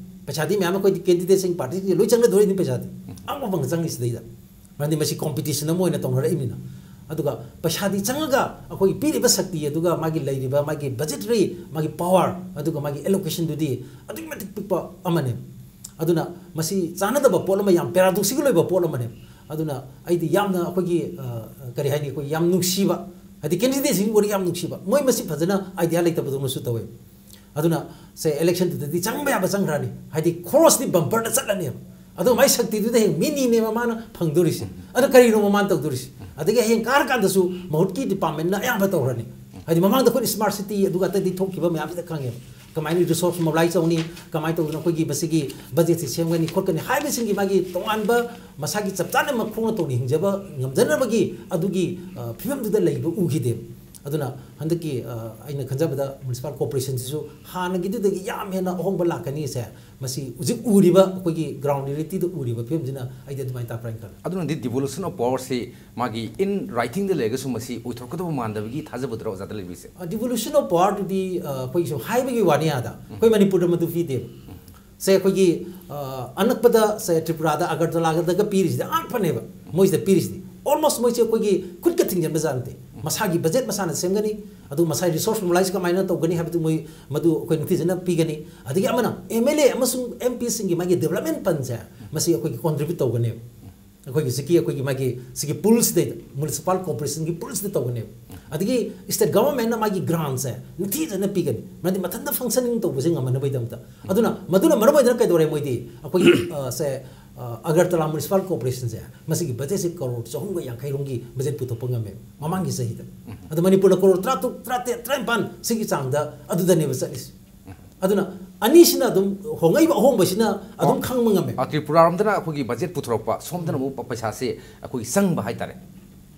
ꯄꯩꯁꯥꯗꯤ ꯃꯌꯥꯝ ꯑꯩꯈꯣꯏꯗꯤ ꯀꯦꯟꯗꯤꯗꯦꯠꯁꯤꯡ, ꯄꯥꯔꯇꯤꯁꯤꯡꯁꯦ ꯂꯣꯏ ꯆꯪꯅꯗꯣꯔꯤꯅꯤ ꯄꯩꯁꯥꯗꯤ꯫ ꯑꯉꯝꯕ ꯐꯪꯅ ꯆꯪꯅꯤ ꯁꯤꯗꯩꯗ꯫ ꯃꯔꯝꯗꯤ ꯃꯁꯤ ꯀꯣꯝꯄꯤꯇꯤꯁꯟ ꯑꯃ ꯑꯣꯏꯅ ꯇꯧꯅꯔꯛꯏꯕꯅꯤꯅ꯫ ꯑꯗꯨꯒ ꯄꯩꯁꯥꯗꯤ ꯆꯪꯉꯒ ꯑꯩꯈꯣꯏꯒꯤ ꯄꯤꯔꯤꯕ ꯁꯛꯇꯤ, ꯑꯗꯨꯒ ꯃꯥꯒꯤ ꯂꯩꯔꯤꯕ ꯃꯥꯒꯤ ꯕꯖꯦꯇꯔꯤ, ꯃꯥꯒꯤ ꯄꯋꯥꯔ, ꯑꯗꯨꯒ ꯃꯥꯒꯤ ꯑꯦꯂꯣꯀꯦꯁꯟꯗꯨꯗꯤ ꯑꯗꯨꯛꯀꯤ ꯃꯇꯤꯛ ꯄꯤꯛꯄ ꯑꯃꯅꯦ꯫ ꯑꯗꯨꯅ ꯃꯁꯤ ꯆꯥꯟꯅꯗꯕ ꯄꯣꯠ ꯑꯃ, ꯌꯥꯝ ꯄꯦꯔꯥꯗꯣꯛꯁꯤꯀꯦꯜ ꯑꯣꯏꯕ ꯄꯣꯠ ꯑꯃꯅꯦ꯫ ꯑꯗꯨꯅ ꯑꯩꯗꯤ ꯌꯥꯝꯅ ꯑꯩꯈꯣꯏꯒꯤ, ꯑ, ꯀꯔꯤ ꯍꯥꯏꯅꯤ, ꯑꯩꯈꯣꯏ ꯌꯥꯝ ꯅꯨꯡꯁꯤꯕ, ꯍꯥꯏꯗꯤ ꯀꯦꯟꯗꯤꯗꯦꯠꯁꯤꯡ ꯋꯥꯔꯤ ꯌꯥꯝ ꯅꯨꯡꯁꯤꯕ, ꯃꯣꯏ ꯃꯁꯤ ꯐꯖꯅ ꯑꯥꯏꯗꯤꯌꯥ ꯂꯩꯇꯕꯗꯧꯅꯁꯨ ꯇꯧꯋꯦ꯫ ꯑꯗꯨꯅ ꯁꯦ ꯏꯂꯦꯛꯁꯟꯗꯨꯗꯗꯤ ꯆꯪꯕ ꯌꯥꯕ ꯆꯪꯈ꯭ꯔꯅꯤ, ꯍꯥꯏꯗꯤ ꯈꯣꯔꯁꯇꯤ ꯕꯝꯄꯔꯗ ꯆꯠꯂꯅꯦꯕ꯫ ꯑꯗꯣ ꯃꯥꯏ ꯁꯛꯇꯤꯗꯨꯗ ꯍꯦꯛ ꯃꯤꯅꯤꯅꯦꯕ ꯃꯥꯅ ꯐꯪꯗꯣꯔꯤꯁꯦ꯫ ꯑꯗꯣ ꯀꯔꯤꯅꯣ ꯃꯥꯅ ꯇꯧꯗꯣꯔꯤꯁꯦ? ꯑꯗꯒꯤ ꯍꯌꯦꯡ ꯀꯥꯔꯀꯥꯟꯗꯁꯨ ꯃꯍꯨꯠꯀꯤ ꯗꯤꯄꯥꯔꯠꯃꯦꯟꯅ ꯑꯌꯥꯝꯕ ꯇꯧꯈ꯭ꯔꯅꯤ꯫ ꯍꯥꯏꯗꯤ ꯃꯃꯥꯡꯗ ꯑꯩꯈꯣꯏꯅ ꯁ꯭ꯃꯥꯔꯠ ꯁꯤꯇꯤ ꯑꯗꯨꯒ ꯑꯇꯩꯗꯤ ꯊꯣꯛꯈꯤꯕ ꯃꯌꯥꯝꯁꯤꯗ ꯈꯪꯉꯦꯕ꯫ ꯀꯃꯥꯏꯅ ꯔꯤꯁꯣꯔꯁ ꯃꯣꯕꯤꯂꯥꯏꯁ ꯇꯧꯅꯤ, ꯀꯃꯥꯏꯅ ꯇꯧꯗꯅ ꯑꯩꯈꯣꯏꯒꯤ ꯃꯁꯤꯒꯤ ꯕꯖꯦꯠꯁꯤ ꯁꯦꯝꯒꯅꯤ ꯈꯣꯠꯀꯅꯤ ꯍꯥꯏꯕꯁꯤꯡꯒꯤ ꯃꯥꯒꯤ ꯇꯣꯉꯥꯟꯕ ꯃꯁꯥꯒꯤ ꯆꯞ ꯆꯥꯅ ꯃꯈꯣꯡꯅ ꯇꯧꯅ ꯍꯤꯡꯖꯕ ꯉꯝꯖꯅꯕꯒꯤ ꯑꯗꯨꯒꯤ, ꯑ, ꯐꯤꯕꯝꯗꯨꯗ ꯂꯩꯕ ꯎꯈꯤꯗꯦ꯫ ꯑꯗꯨꯅ ꯍꯟꯗꯛꯀꯤ, ꯑ, ꯑꯩꯅ ꯈꯟꯖꯕꯗ ꯃ꯭ꯌꯨꯅꯤꯁꯤꯄꯥꯜ ꯀꯣꯔꯄꯣꯔꯦꯁꯟꯁꯤꯁꯨ ꯍꯥꯟꯅꯒꯤꯗꯨꯗꯒꯤ ꯌꯥꯝ ꯍꯦꯟꯅ ꯑꯍꯣꯡꯕ ꯂꯥꯛꯀꯅꯤꯁꯦ꯫ ꯃꯁꯤ ꯍꯧꯖꯤꯛ ꯎꯔꯤꯕ ꯑꯩꯈꯣꯏꯒꯤ ꯒ꯭ꯔꯥꯎꯟ ꯔꯤꯌꯦꯂꯤꯇꯤꯗ ꯎꯔꯤꯕ ꯐꯤꯕꯝꯁꯤꯅ ꯑꯩꯗꯤ ꯑꯗꯨꯃꯥꯏꯅ ꯇꯥꯛꯄ꯭ꯔꯥ ꯍꯥꯏꯅ ꯈꯜꯂꯦ꯫ ꯑꯗꯨꯅꯗꯤ ꯗꯤꯚꯣꯂꯨꯁꯟ ꯑꯣꯐ ꯄꯋꯥꯔꯁꯤ ꯃꯥꯒꯤ ꯏꯟ ꯔꯥꯏꯇꯤꯡꯗ ꯂꯩꯔꯒꯁꯨ ꯃꯁꯤ ꯑꯣꯏꯊꯣꯔꯛꯀꯗꯕ ꯃꯥꯟꯗꯕꯒꯤ ꯊꯥꯖꯕꯗꯨꯔ ꯑꯣꯖꯥꯗ ꯂꯩꯕꯤꯁꯦ? ꯑ, ꯗꯤꯚꯣꯂꯨꯁꯟ ꯑꯣꯐ ꯄꯋꯥꯔꯗꯨꯗꯤ, ꯑ, ꯑꯩꯈꯣꯏꯒꯤ ꯁꯨꯝ ꯍꯥꯏꯕꯒꯤ ꯋꯥꯅꯤ ꯑꯗ꯫ ꯑꯩꯈꯣꯏ ꯃꯅꯤꯄꯨꯔꯗ ꯃꯗꯨ ꯄꯤꯗꯦꯕ꯫ ꯁꯦ ꯑꯩꯈꯣꯏꯒꯤ, ꯑ, ꯑꯅꯛꯄꯗ ꯁꯦ ꯇ꯭ꯔꯤꯄꯨꯔꯥꯗ ꯑꯒꯔꯇꯂꯥꯒꯗꯒ ꯄꯤꯔꯤꯁꯤꯗꯤ ꯑꯉꯛꯄꯅꯦꯕ꯫ ꯃꯣꯏꯁꯤꯗ ꯄꯤꯔꯤꯁꯤꯗꯤ ꯑꯣꯜꯃꯣꯁ ꯃꯣꯏꯁꯦ ꯑꯩꯈꯣꯏꯒꯤ ꯈꯨꯠꯀ ꯊꯤꯡꯖꯤꯟꯕ ꯖꯥꯠ ꯅꯠꯇꯦ꯫ ꯃꯁꯥꯒꯤ ꯕꯖꯦꯠ ꯃꯁꯥꯅ ꯁꯦꯝꯒꯅꯤ꯫ ꯑꯗꯨ ꯃꯁꯥꯒꯤ ꯔꯤꯁꯣꯔꯁ ꯃꯣꯕꯤꯂꯥꯏꯁ ꯀꯃꯥꯏꯅ ꯇꯧꯒꯅꯤ ꯍꯥꯏꯕꯗꯨ ꯃꯣꯏ, ꯃꯗꯨ ꯑꯩꯈꯣꯏ ꯅꯤꯡꯊꯤꯖꯅ ꯄꯤꯒꯅꯤ꯫ ꯑꯗꯒꯤ ꯑꯃꯅ ꯑꯦꯝ ꯑꯦꯜ ꯑꯦ ꯑꯃꯁꯨꯡ ꯑꯦꯝ ꯄꯤꯁꯤꯡꯒꯤ ꯃꯥꯒꯤ ꯗꯦꯕꯂꯞꯃꯦꯟ ꯐꯟꯁꯦ ꯃꯁꯤ ꯑꯩꯈꯣꯏꯒꯤ ꯀꯣꯟꯇ꯭ꯔꯤꯕ꯭ꯌꯨꯠ ꯇꯧꯒꯅꯦꯕ꯫ ꯑꯩꯈꯣꯏꯒꯤ ꯁꯤꯒꯤ, ꯑꯩꯈꯣꯏꯒꯤ ꯃꯥꯒꯤ ꯁꯤꯒꯤ ꯄꯨꯜꯁꯤꯗꯩꯗ, ꯃ꯭ꯌꯨꯅꯤꯁꯤꯄꯥꯜ ꯀꯣꯔꯄꯣꯔꯦꯁꯟꯒꯤ ꯄꯨꯜꯁꯤꯗ ꯇꯧꯒꯅꯦꯕ꯫ ꯑꯗꯒꯤ ꯁ꯭ꯇꯦꯠ ꯒꯚꯔꯟꯃꯦꯟꯠꯅ ꯃꯥꯒꯤ ꯒ꯭ꯔꯥꯟꯁꯦ ꯅꯤꯡꯊꯤꯖꯅ ꯄꯤꯒꯅꯤ꯫ ꯃꯔꯝꯗꯤ ꯃꯊꯟꯇ ꯐꯪꯁꯅꯤꯡ ꯇꯧꯕꯁꯦ ꯉꯝꯍꯟꯅꯕꯒꯤꯗꯃꯛꯇ꯫ ꯑꯗꯨꯅ ꯃꯗꯨꯅ ꯃꯔꯝ ꯑꯣꯏꯗꯅ ꯀꯩꯗꯧꯔꯦ ꯃꯣꯏꯗꯤ? ꯑꯩꯈꯣꯏꯒꯤ, ꯑ, ꯁꯦ, ꯑ, ꯑꯒꯔꯇꯂꯥ ꯃ꯭ꯌꯨꯅꯤꯁꯤꯄꯥꯜ ꯀꯣꯔꯄꯣꯔꯦꯁꯟꯁꯦ ꯃꯁꯤꯒꯤ ꯕꯖꯦꯠꯁꯦ ꯀꯔꯣꯔ ꯆꯍꯨꯝꯒ ꯌꯥꯡꯈꯩ ꯔꯣꯝꯒꯤ ꯕꯖꯦꯠ ꯄꯨꯊꯣꯛꯄ ꯉꯝꯃꯦ ꯃꯃꯥꯡꯒꯤ ꯆꯍꯤꯗ꯫ ꯑꯗꯣ ꯃꯅꯤꯄꯨꯔꯅ ꯀꯔꯣꯔ ꯇꯔꯥꯇꯔꯨꯛ, ꯇꯔꯥꯇꯔꯦꯠ, ꯇꯔꯥꯅꯤꯄꯥꯟ ꯁꯤꯒꯤ ꯆꯥꯡꯗ ꯑꯗꯨꯗꯅꯦꯕ ꯆꯠꯂꯤꯁꯦ꯫ ꯑꯗꯨꯅ ꯑꯅꯤꯁꯤꯅ ꯑꯗꯨꯝ ꯍꯣꯡꯉꯛꯏꯕ ꯑꯍꯣꯡꯕꯁꯤꯅ ꯑꯗꯨꯝ ꯑꯣ꯫ ꯈꯪꯕ ꯉꯝꯃꯦ꯫ ꯑ, ꯇ꯭ꯔꯤꯄꯨꯔꯥꯔꯣꯝꯗꯅ ꯑꯩꯈꯣꯏꯒꯤ ꯕꯖꯦꯠ ꯄꯨꯊꯣꯔꯛꯄ, ꯁꯣꯝꯗꯅ ꯑꯃꯨꯛ ꯄ-, ꯄꯩꯁꯥꯁꯦ ꯑꯩꯈꯣꯏꯒꯤ ꯆꯪꯕ ꯍꯥꯏꯇꯥꯔꯦ꯫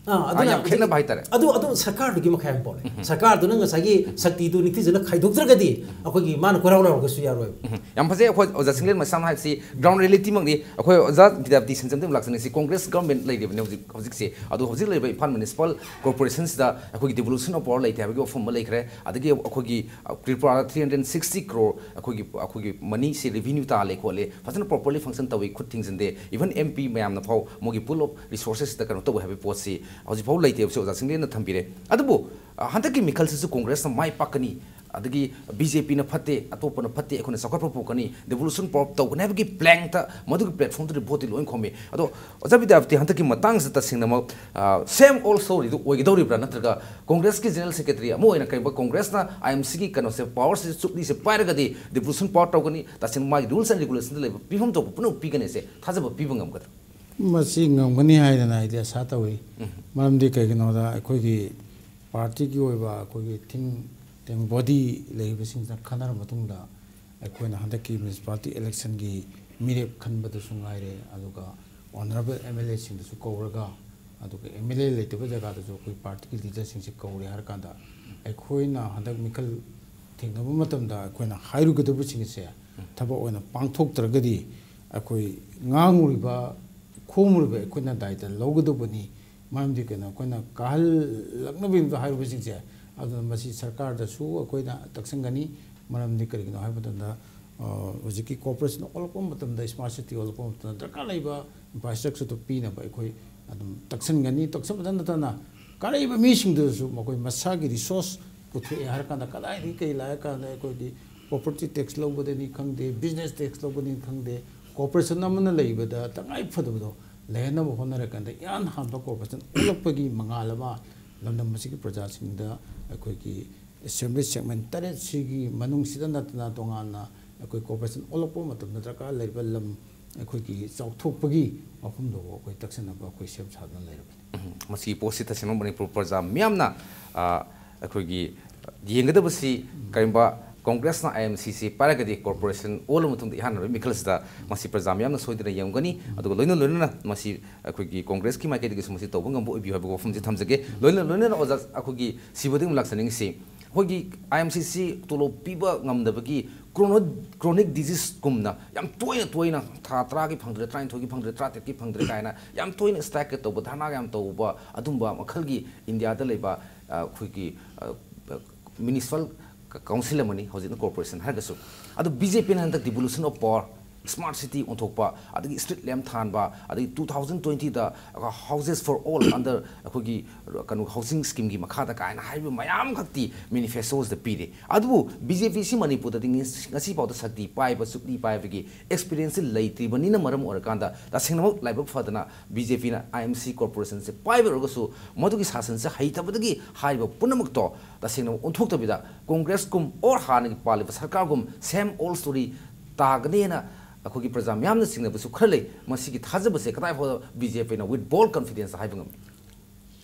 ꯑꯥ, ꯑꯗꯨꯅ ꯌꯥꯝ ꯈꯦꯠꯅꯕ ꯍꯥꯏꯇꯥꯔꯦ꯫ ꯑꯗꯨ, ꯑꯗꯨ ꯁꯔꯀꯥꯔꯗꯨꯒꯤ ꯃꯈꯥ ꯌꯥꯝ ꯄꯣꯜꯂꯦ꯫ ꯁꯔꯀꯥꯔꯗꯨꯅ ꯉꯁꯥꯏꯒꯤ ꯁꯛꯇꯤꯗꯨ ꯅꯤꯡꯊꯤꯖꯅ ꯈꯥꯏꯗꯣꯛꯇ꯭ꯔꯒꯗꯤ ꯑꯩꯈꯣꯏꯒꯤ ꯃꯥꯅ ꯀꯣꯏꯔꯥꯎ ꯂꯥꯎꯔꯒꯁꯨ ꯌꯥꯔꯣꯏꯕ꯫ ꯎꯝ꯫ ꯌꯥꯝ ꯐꯖꯩ꯫ ꯑꯩꯈꯣꯏ ꯑꯣꯖꯥ ꯆꯤꯡꯂꯦꯟ ꯃꯩꯁꯥꯝ ꯍꯥꯏꯕꯁꯤ ꯒ꯭ꯔꯥꯎꯟ ꯔꯤꯌꯦꯂꯤꯇꯤꯃꯛꯅꯤ꯫ ꯑꯩꯈꯣꯏ ꯑꯣꯖꯥ ꯕꯤꯗ꯭ꯌꯥꯄꯇꯤ ꯁꯟꯖꯝꯗ ꯑꯃꯨꯛ ꯂꯥꯛꯆꯅꯤꯡꯁꯤ꯫ ꯀꯣꯡꯒ꯭ꯔꯦꯁ ꯒꯚꯔꯟꯃꯦꯟꯠ ꯂꯩꯔꯤꯕꯅꯤ ꯍꯧꯖꯤꯛ, ꯍꯧꯖꯤꯛꯁꯦ꯫ ꯑꯗꯣ ꯍꯧꯖꯤꯛ ꯂꯩꯔꯤꯕ ꯏꯝꯐꯥꯜ ꯃ꯭ꯌꯨꯅꯤꯁꯤꯄꯥꯜ ꯀꯣꯔꯄꯣꯔꯦꯁꯟꯁꯤꯗ ꯑꯩꯈꯣꯏꯒꯤ devolution of power ꯂꯩꯇꯦ ꯍꯥꯏꯕꯒꯤ ꯋꯥꯐꯝ ꯑꯃ ꯂꯩꯈ꯭ꯔꯦ꯫ ꯑꯗꯒꯤ ꯑꯩꯈꯣꯏꯒꯤ, ꯑ, ꯇ꯭ꯔꯤꯄꯨꯔꯥꯗ three hundred sixty crore ꯑꯩꯈꯣꯏꯒꯤ, ꯑꯩꯈꯣꯏꯒꯤ ꯃꯅꯤꯁꯤ ꯔꯦꯚꯤꯅ꯭ꯌꯨ ꯇꯥꯜꯂꯦ ꯈꯣꯠꯂꯦ, ꯐꯖꯅ properly function ꯇꯧꯏ, ꯈꯨꯠ ꯊꯤꯡꯖꯤꯟꯗꯦ꯫ Even M P ꯃꯌꯥꯝꯅ ꯐꯥꯎ ꯃꯣꯏꯒꯤ pool of resourcesꯇ ꯀꯩꯅꯣ ꯇꯧꯋꯦ ꯍꯥꯏꯕꯒꯤ ꯄꯣꯠꯁꯤ ꯍꯧꯖꯤꯛꯐꯥꯎ ꯂꯩꯇꯦ ꯍꯥꯏꯕꯁꯤ ꯑꯣꯖꯥ ꯆꯤꯡꯂꯦꯟꯅ ꯊꯝꯕꯤꯔꯦ꯫ ꯑꯗꯨꯕꯨ, ꯑ, ꯍꯟꯗꯛꯀꯤ ꯃꯤꯈꯜꯁꯤꯁꯨ ꯀꯣꯡꯒ꯭ꯔꯦꯁꯅ ꯃꯥꯏ ꯄꯥꯛꯀꯅꯤ, ꯑꯗꯒꯤ B J Pꯅ ꯐꯠꯇꯦ, ꯑꯇꯣꯞꯄꯅ ꯐꯠꯇꯦ, ꯑꯩꯈꯣꯏꯅ ꯆꯥꯎꯈꯠꯄ ꯄꯨꯔꯛꯀꯅꯤ, devolution power ꯇꯧꯒꯅꯤ ꯍꯥꯏꯕꯒꯤ planꯇ, ꯃꯗꯨꯒꯤ platformꯗꯨꯗꯤ voteꯇꯤ ꯂꯣꯏ ꯈꯣꯝꯃꯤ꯫ ꯑꯗꯣ ꯑꯣꯖꯥ ꯕꯤꯗ꯭ꯌꯥꯄꯇꯤ, ꯍꯟꯗꯛꯀꯤ ꯃꯇꯥꯡꯁꯤꯗ ꯇꯁꯦꯡꯅꯃꯛ, ꯑ, same old storyꯗꯨ ꯑꯣꯏꯒꯗꯧꯔꯤꯕ꯭ꯔꯥ? ꯅꯠꯇ꯭ꯔꯒ ꯀꯣꯡꯒ꯭ꯔꯦꯁꯀꯤ ꯖꯦꯅꯔꯦꯜ ꯁꯦꯀ꯭ꯔꯦꯇꯔꯤ ꯑꯃ ꯑꯣꯏꯅ ꯀꯔꯤꯒꯨꯝꯕ ꯀꯣꯡꯒ꯭ꯔꯦꯁꯅ I M Cꯒꯤ ꯀꯩꯅꯣꯁꯦ, powerꯁꯦ, ꯆꯨꯞꯂꯤꯁꯦ ꯄꯥꯏꯔꯒꯗꯤ devolution power ꯇꯧꯒꯅꯤ, ꯇꯁꯦꯡꯅ ꯃꯥꯒꯤ rules and regulationꯗ ꯂꯩꯕ ꯄꯤꯐꯝ ꯊꯣꯛꯄ ꯄꯨꯝꯅꯃꯛ ꯄꯤꯒꯅꯤꯁꯦ ꯊꯥꯖꯕ ꯄꯤꯕ ꯉꯝꯒꯗ꯭ꯔꯥ? ꯃꯁꯤ ꯉꯝꯒꯅꯤ ꯍꯥꯏꯗꯅ ꯑꯩꯗꯤ ꯑꯁꯥ ꯇꯧꯏ꯫ ꯎꯝ꯫ ꯃꯔꯝꯗꯤ ꯀꯩꯒꯤꯅꯣꯗ, ꯑꯩꯈꯣꯏꯒꯤ partyꯒꯤ ꯑꯣꯏꯕ ꯑꯩꯈꯣꯏꯒꯤ think tank body ꯂꯩꯔꯤꯕꯁꯤꯡꯁꯤꯅ ꯈꯟꯅꯔ ꯃꯇꯨꯡꯗ, ꯑꯩꯈꯣꯏꯅ ꯍꯟꯗꯛꯀꯤ municipality electionꯒꯤ ꯃꯤꯔꯦꯞ ꯈꯟꯕꯗꯁꯨ ꯉꯥꯏꯔꯦ, ꯑꯗꯨꯒ honourable M L Aꯁꯤꯡꯗꯁꯨ ꯀꯧꯔꯒ, ꯑꯗꯨꯒ M L A ꯂꯩꯇꯕ ꯖꯒꯥꯗꯁꯨ ꯑꯩꯈꯣꯏ partyꯒꯤ leaderꯁꯤꯡꯁꯤ ꯀꯧꯔꯦ ꯍꯥꯏꯔꯀꯥꯟꯗ, ꯑꯩꯈꯣꯏꯅ ꯍꯟꯗꯛ ꯃꯤꯈꯜ ꯊꯦꯡꯅꯕ ꯃꯇꯝꯗ ꯑꯩꯈꯣꯏꯅ ꯍꯥꯏꯔꯨꯒꯗꯕꯁꯤꯡꯁꯦ ꯊꯕꯛ ꯑꯣꯏꯅ ꯄꯥꯡꯊꯣꯛꯇ꯭ꯔꯒꯗꯤ, ꯑꯩꯈꯣꯏ ꯉꯥꯡꯉꯨꯔꯤꯕ, ꯈꯣꯝꯃꯨꯔꯤꯕ ꯑꯩꯈꯣꯏꯅ ꯗꯥꯏꯇ ꯂꯧꯒꯗꯧꯕꯅꯤ꯫ ꯃꯔꯝꯗꯤ ꯀꯩꯅꯣ, ꯑꯩꯈꯣꯏꯅ ꯀꯥꯍꯜꯂꯛꯅꯕꯒꯤꯗꯃꯛꯇ ꯍꯥꯏꯔꯨꯕꯁꯤꯡꯁꯦ, ꯑꯗꯨꯅ ꯃꯁꯤ ꯁꯔꯀꯥꯔꯗꯁꯨ ꯑꯩꯈꯣꯏꯅ ꯇꯛꯁꯟꯒꯅꯤ꯫ ꯃꯔꯝꯗꯤ ꯀꯔꯤꯒꯤꯅꯣ ꯍꯥꯏꯕ ꯃꯇꯝꯗ, ꯑ, ꯍꯧꯖꯤꯛꯀꯤ corporation ꯑꯣꯜꯂꯛꯄ ꯃꯇꯝꯗ, smart city ꯑꯣꯜꯂꯛꯄ ꯃꯇꯝꯗ ꯗꯔꯀꯥꯔ ꯂꯩꯕ infrastructureꯗꯨ ꯄꯤꯅꯕ ꯑꯩꯈꯣꯏ ꯑꯗꯨꯝ ꯇꯛꯁꯟꯒꯅꯤ꯫ ꯇꯛꯁꯟꯕꯗ ꯅꯠꯇꯅ ꯀꯥꯔꯛꯏꯕ ꯃꯤꯁꯤꯡꯗꯨꯗꯁꯨ ꯃꯈꯣꯏ ꯃꯁꯥꯒꯤ ꯔꯤꯁꯣꯔꯁ ꯄꯨꯊꯣꯛꯑꯦ ꯍꯥꯏꯔ ꯀꯥꯟꯗ, ꯀꯗꯥꯏꯗꯒꯤ ꯀꯩ ꯂꯥꯛꯑꯦ ꯀꯥꯟꯗ ꯑꯩꯈꯣꯏꯗꯤ ꯄ꯭ꯔꯣꯄꯔꯇꯤ ꯇꯦꯛꯁ ꯂꯧꯕꯗꯅꯤ ꯈꯪꯗꯦ, ꯕꯤꯖꯤꯅꯦꯁ ꯇꯦꯛꯁ ꯂꯧꯕꯗꯅꯤ ꯈꯪꯗꯦ, ꯀꯣꯔꯄꯣꯔꯦꯁꯟ ꯑꯃꯅ ꯂꯩꯕꯗ ꯇꯉꯥꯏ ꯐꯗꯕꯗꯣ ꯂꯩꯍꯟꯅꯕ ꯍꯣꯠꯅꯔꯀꯥꯟꯗ ꯏꯍꯥꯟ ꯍꯥꯟꯕ ꯀꯣꯔꯄꯣꯔꯦꯁꯟ ꯑꯣꯜꯂꯛꯄꯒꯤ ꯃꯉꯥꯜ ꯑꯃ ꯂꯝꯗꯝ ꯑꯁꯤꯒꯤ ꯄ꯭ꯔꯖꯥꯁꯤꯡꯗ ꯑꯩꯈꯣꯏꯒꯤ ꯑꯦꯁꯦꯝꯕ꯭ꯂꯤ ꯁꯦꯒꯃꯦꯟ ꯇꯔꯦꯠꯁꯤꯒꯤ ꯃꯅꯨꯡꯁꯤꯗ ꯅꯠꯇꯅ ꯇꯣꯉꯥꯟꯅ ꯑꯩꯈꯣꯏ ꯀꯣꯔꯄꯣꯔꯦꯁꯟ ꯑꯣꯜꯂꯛꯄ ꯃꯇꯝꯗ ꯗꯔꯀꯥꯔ ꯂꯩꯔꯤꯕ ꯂꯝ ꯑꯩꯈꯣꯏꯒꯤ ꯆꯥꯎꯊꯣꯛꯄꯒꯤ ꯃꯐꯝꯗꯨꯕꯨ ꯑꯩꯈꯣꯏ ꯇꯛꯁꯤꯟꯅꯕ ꯑꯩꯈꯣꯏ ꯁꯦꯝ ꯁꯥꯗꯨꯅ ꯂꯩꯔꯕꯅꯤ꯫ ꯎꯝ, ꯃꯁꯤꯒꯤ ꯄꯣꯠꯁꯤ ꯇꯁꯦꯡꯅ ꯃꯅꯤꯄꯨꯔ ꯄ꯭ꯔꯖꯥ ꯃꯤꯌꯥꯝꯅ, ꯑ, ꯑꯩꯈꯣꯏꯒꯤ ꯌꯦꯡꯒꯗꯕꯁꯤ, ꯀꯔꯤꯒꯨꯝꯕ ꯀꯣꯡꯒ꯭ꯔꯦꯁꯅ ꯑꯥꯏ ꯑꯦꯝ ꯁꯤꯁꯤ ꯄꯥꯏꯔꯒꯗꯤ, ꯀꯣꯔꯄꯣꯔꯦꯁꯟ ꯑꯣꯜꯂ ꯃꯇꯨꯡꯗ ꯏꯍꯥꯟ ꯍꯥꯟꯕ ꯃꯤꯈꯜꯁꯤꯗ ꯃꯁꯤ ꯄ꯭ꯔꯖꯥ ꯃꯤꯌꯥꯝꯅ ꯁꯣꯏꯗꯅ ꯌꯦꯡꯒꯅꯤ꯫ ꯑꯗꯨꯒ ꯂꯣꯏꯅ ꯂꯣꯏꯅꯅ ꯃꯁꯤ ꯑꯩꯈꯣꯏꯒꯤ ꯀꯣꯡꯒ꯭ꯔꯦꯁꯀꯤ ꯃꯥꯏꯀꯩꯗꯒꯤꯁꯨ ꯃꯁꯤ ꯇꯧꯕ ꯉꯝꯕ ꯑꯣꯏꯕꯤꯌꯨ ꯍꯥꯏꯕ ꯋꯥꯐꯝꯁꯤ ꯊꯝꯖꯒꯦ꯫ ꯂꯣꯏꯅ ꯂꯣꯏꯅꯅ ꯑꯣꯖꯥ, ꯑꯩꯈꯣꯏꯒꯤ ꯁꯤꯕꯗꯒꯤ ꯑꯃꯨꯛ ꯂꯥꯛꯆꯅꯤꯡꯉꯤꯁꯤ, ꯑꯩꯈꯣꯏꯒꯤ ꯑꯥꯏ ꯑꯦꯝ ꯁꯤ ꯁꯤ ꯇꯣꯂꯣꯞ ꯄꯤꯕ ꯉꯝꯗꯕꯒꯤ ꯀ꯭ꯔꯣꯅꯣ-, ꯀ꯭ꯔꯣꯅꯤꯛ ꯗꯤꯖꯤꯁꯀꯨꯝꯅ ꯌꯥꯝ ꯇꯣꯏꯅ ꯇꯣꯏꯅ ꯊꯥ ꯇꯔꯥꯒꯤ ꯐꯪꯗ꯭ꯔꯦ, ꯇꯔꯥꯅꯤꯊꯣꯏꯒꯤ ꯐꯪꯗ꯭ꯔꯦ, ꯇꯔꯥꯇꯔꯦꯠꯀꯤ ꯐꯪꯗ꯭ꯔꯦ ꯀꯥꯏꯅ ꯌꯥꯝ ꯇꯣꯏꯅ ꯁ꯭ꯇ꯭ꯔꯥꯏꯛꯀ ꯇꯧꯕ, ꯙꯔꯅꯥꯒ ꯌꯥꯝ ꯇꯧꯕ, ꯑꯗꯨꯝꯕ ꯃꯈꯜꯒꯤ ꯏꯟꯗꯤꯌꯥꯗ ꯂꯩꯕ, ꯑ, ꯑꯩꯈꯣꯏꯒꯤ, ꯑ, ꯃ꯭ꯌꯨꯅꯤꯁꯤꯄꯥꯜ ꯀꯥꯎꯟꯁꯤꯜ ꯑꯃꯅꯤ ꯍꯧꯖꯤꯛꯅ ꯀꯣꯔꯄꯣꯔꯦꯁꯟ ꯍꯥꯏꯔꯒꯁꯨ꯫ ꯑꯗꯨ ꯕꯤ ꯖꯦ ꯄꯤꯅ ꯍꯟꯗꯛ devolution of power, smart city ꯑꯣꯟꯊꯣꯛꯄ, ꯑꯗꯒꯤ street lamp ꯊꯥꯟꯕ, ꯑꯗꯒꯤ two thousand twenty-ꯗ houses for all under ꯑꯩꯈꯣꯏꯒꯤ ꯀꯩꯅꯣ housing schemeꯒꯤ ꯃꯈꯥꯗ ꯀꯥꯏꯅ ꯍꯥꯏꯔꯤꯕ ꯃꯌꯥꯝ ꯈꯛꯇꯤ ꯃꯦꯅꯤꯐꯦꯁꯇꯣꯁꯤꯗ ꯄꯤꯔꯤ꯫ ꯑꯗꯨꯕꯨ ꯕꯤ ꯖꯦ ꯄꯤꯁꯤ ꯃꯅꯤꯄꯨꯔꯗꯗꯤ ꯉꯁꯤ, ꯉꯁꯤ ꯐꯥꯎꯗ ꯁꯛꯇꯤ ꯄꯥꯏꯕ, ꯆꯨꯛꯂꯤ ꯄꯥꯏꯕꯒꯤ ꯑꯦꯛꯁꯄꯤꯔꯤꯌꯦꯟꯁꯁꯤ ꯂꯩꯇ꯭ꯔꯤꯕꯅꯤꯅ ꯃꯔꯝ ꯑꯣꯏꯔꯀꯥꯟꯗ, ꯇꯁꯦꯡꯅꯃꯛ ꯂꯥꯏꯕꯛ ꯐꯗꯅ ꯕꯤ ꯖꯦ ꯄꯤꯅ ꯑꯥꯏ ꯑꯦꯝ ꯁꯤ ꯀꯣꯔꯄꯣꯔꯦꯁꯟꯁꯦ ꯄꯥꯏꯕ ꯑꯣꯏꯔꯒꯁꯨ, ꯃꯗꯨꯒꯤ ꯁꯥꯁꯟꯁꯦ ꯍꯩꯇꯕꯗꯒꯤ ꯍꯥꯏꯔꯤꯕ ꯄꯨꯝꯅꯃꯛꯇꯣ ꯇꯁꯦꯡꯅꯃꯛ ꯑꯣꯟꯊꯣꯛꯇꯕꯤꯗ, ꯀꯣꯡꯒ꯭ꯔꯦꯁꯀꯨꯝ ꯑꯣꯔ ꯍꯥꯟꯅꯒꯤ ꯄꯥꯜꯂꯤꯕ ꯁꯔꯀꯥꯔꯒꯨꯝ same old story ꯇꯥꯒꯅꯦꯅ ꯑꯩꯈꯣꯏꯒꯤ ꯄ꯭ꯔꯖꯥ ꯃꯌꯥꯝꯅ ꯆꯤꯡꯅꯕꯁꯨ ꯈꯔ ꯂꯩ꯫ ꯃꯁꯤꯒꯤ ꯊꯥꯖꯕꯁꯦ ꯀꯗꯥꯏ ꯐꯥꯎꯕ ꯕꯤ ꯖꯦ ꯄꯤꯅ with bold confidence ꯍꯥꯏꯕ ꯉꯝꯃꯤ?